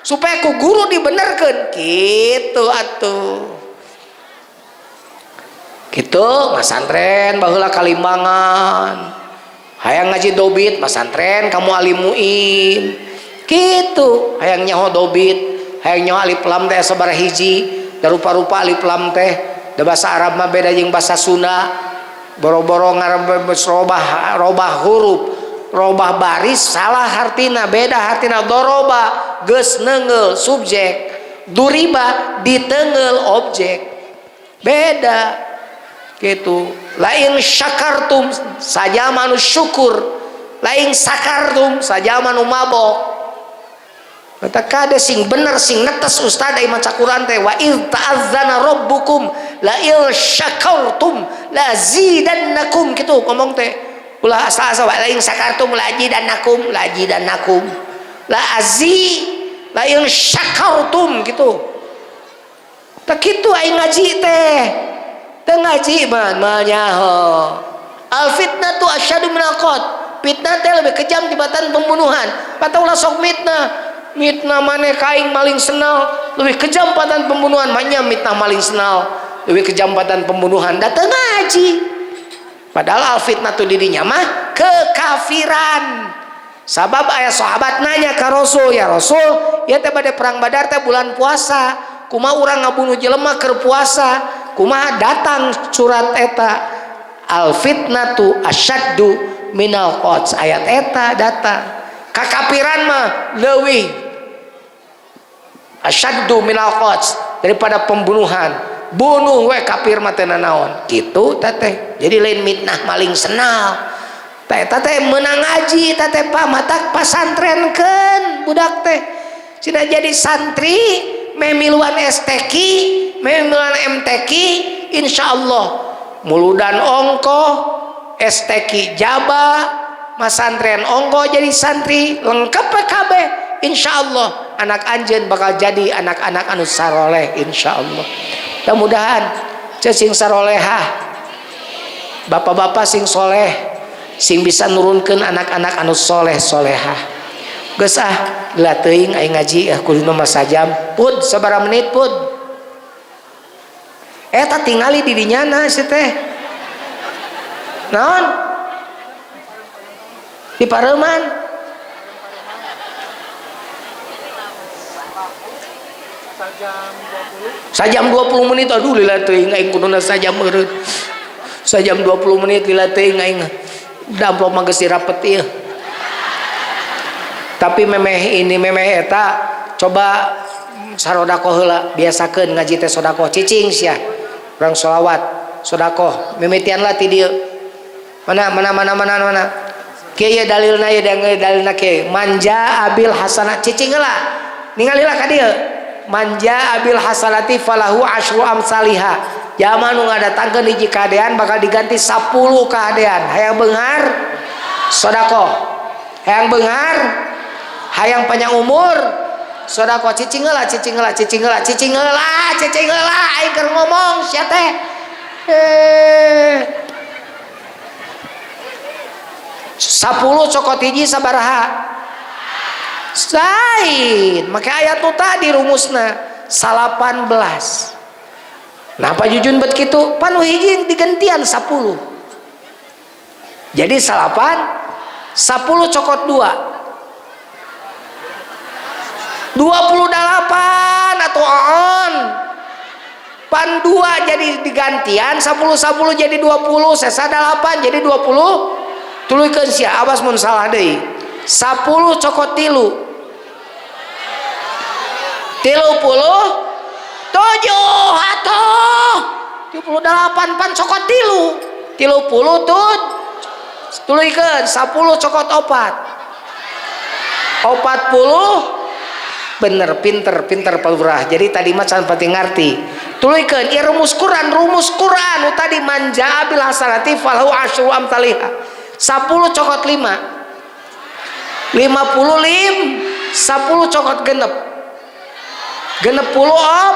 supaya ku guru dibenerkeun kitu atuh. Kitu masantren baheula kalimbangan. Hayang ngaji dobit masantren kamu alimuin. Kitu hayang nyaho dobit, hayang nyaho alif lam teh sabaraha hiji, da rupa-rupa alif lam teh, da bahasa Arab mah beda jeung bahasa Sunda. Boro-boro ngarobah robah huruf, robah baris salah hartina, beda hartina. Doroba geus neunggeul subjek, duriba diteunggeul objek, beda gitu. Lain syakartum saja manu syukur, lain sakartum saja manu mabok. Kata kade sing bener sing netes ustad ai maca Quran teh wa id ta'azzana rabbukum la il syakartum la zidannakum kitu ngomong teh. Ulah asa-asa wa lain sakartum la azidannakum la azidannakum la azi la il syakartum kitu. Tah kitu aing ngaji teh. Teu ngaji mah moal nyaho. Al fitnatu asyadu minal qatl. Fitnah teh lebih kejam tibatan pembunuhan. Patah ulah sok mitnah. Mitnah maneh kaing maling senal lebih kejam patan pembunuhan, manya mitnah maling senal lebih kejam patan pembunuhan. Da teu ngaji. Padahal al fitnah tu didinya mah kekafiran. Sabab aya sahabat nanya ka Rasul, ya Rasul, ya teh bade perang Badar teh bulan puasa, kumaha urang ngabunuh jelema keur puasa? Kumaha datang surat eta al fitnatu asyaddu minal qatl, ayat eta datang. Kakafiran mah leuwih asyaddu minal qatl daripada pembunuhan. Bunuh we kafir mah teu nanaon kitu teh. Jadi lain mitnah maling senal teh eta teh meunang ngaji teh teh pak matak pasantrenkeun budak teh cenah jadi santri memiluan STQ memiluan MTQ insyaallah muludan ongkoh STQ jaba masantren ongkoh jadi santri lengkap PKB insyaallah anak anjeun bakal jadi anak-anak anu saroleh insyaallah. Mudah-mudahan sing sarolehah, bapak-bapak sing soleh, sing bisa nurunkeun anak-anak anu soleh solehah. Geus ah geula teuing aing ngaji ah kuduna mah sajam pud sabaraha menit pud eta tingali di dinyana si teh naon. Di Pareman. Sajam 20 menit aduh lila teuing aing kuduna sajam eureun. Sajam 20 menit lila teuing aing. Da amplop mah geus dirapet ieu. Tapi memeh ini memeh eta coba sarodakoh heula, biasakeun ngaji teh sodakoh cicing sia. Urang sholawat, sodakoh, mimitian lah ti dieu. Mana mana mana mana mana. Kieu ye dalilna ye dalilna kieu. Manja abil hasanah cicing heula. Ningalilah ka dieu. Manja abil hasanati falahu asyru amsaliha. Jalma nu ngadatangkeun hiji kahadean bakal diganti 10 kahadean. Hayang beunghar sodakoh. Hayang beunghar, hayang panjang umur sodakoh. Cicing heula, cicing heula, cicing heula, cicing heula, cicing heula aing keur ngomong sia teh. 10 cokot hiji sabaraha? Lain, maka ayat nu tadi rumusna 18. Napa jujun bet kitu? Panu hiji digantian 10. Jadi 8, 10 cokot 2. 28 atau on. Pan 2 jadi digantian 10, 10 jadi 20, sesa 8 jadi 20. Tuluykeun sia awas mun salah deui. 10 cokot 3. 37 atuh 38 pan cokot 3. 30 tut tuluykeun 10 cokot 4. 40 bener, pinter, pinter Pak Lurah. Jadi tadi mah can pati ngarti. Tuluykeun ieu rumus Quran, rumus Quran nu tadi manja bil hasanati falahu asyru amsalihha. 10 cokot 5. 55, 10 cokot genep. Genep puluh op,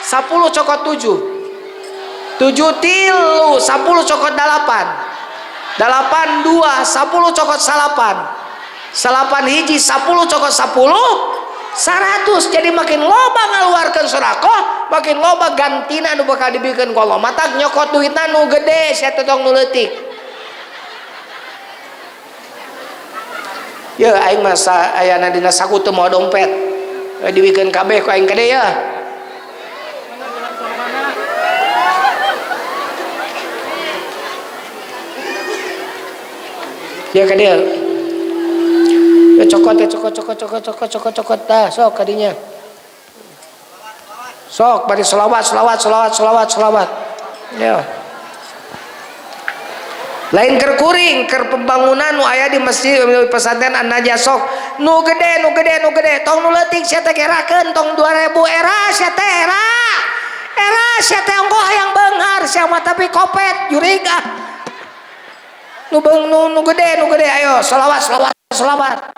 10 cokot 7. 7 tilu, 10 cokot 8. 8 2, 10 cokot 9. 9 hiji, 10 cokot 10, 100. Jadi makin loba ngaluarkeun sedekah, makin loba gantina nu bakal dibikeun ku Allah. Matak nyokot duitna nu gede sia teh tong nu leutik. Ya aing mah ayana dina saku teu mawa dompet. Dibikeun kabeh ku aing gede ya. Ya ka dieu. Ya cokot ya cokot cokot cokot cokot cokot cokot dah sok kadinya. Sok bari selawat selawat selawat selawat selawat. Ya. Lain keur kuring keur pembangunan nu aya di masjid pesantren An-Najah sok nu gede nu gede nu gede tong nu leutik sia teh gerakeun tong 2000 era sia teh era. Era sia teh ongkoh hayang beunghar sia mah tapi kopet jurig ah. Nu beung nu gede nu gede ayo selawat selawat selawat.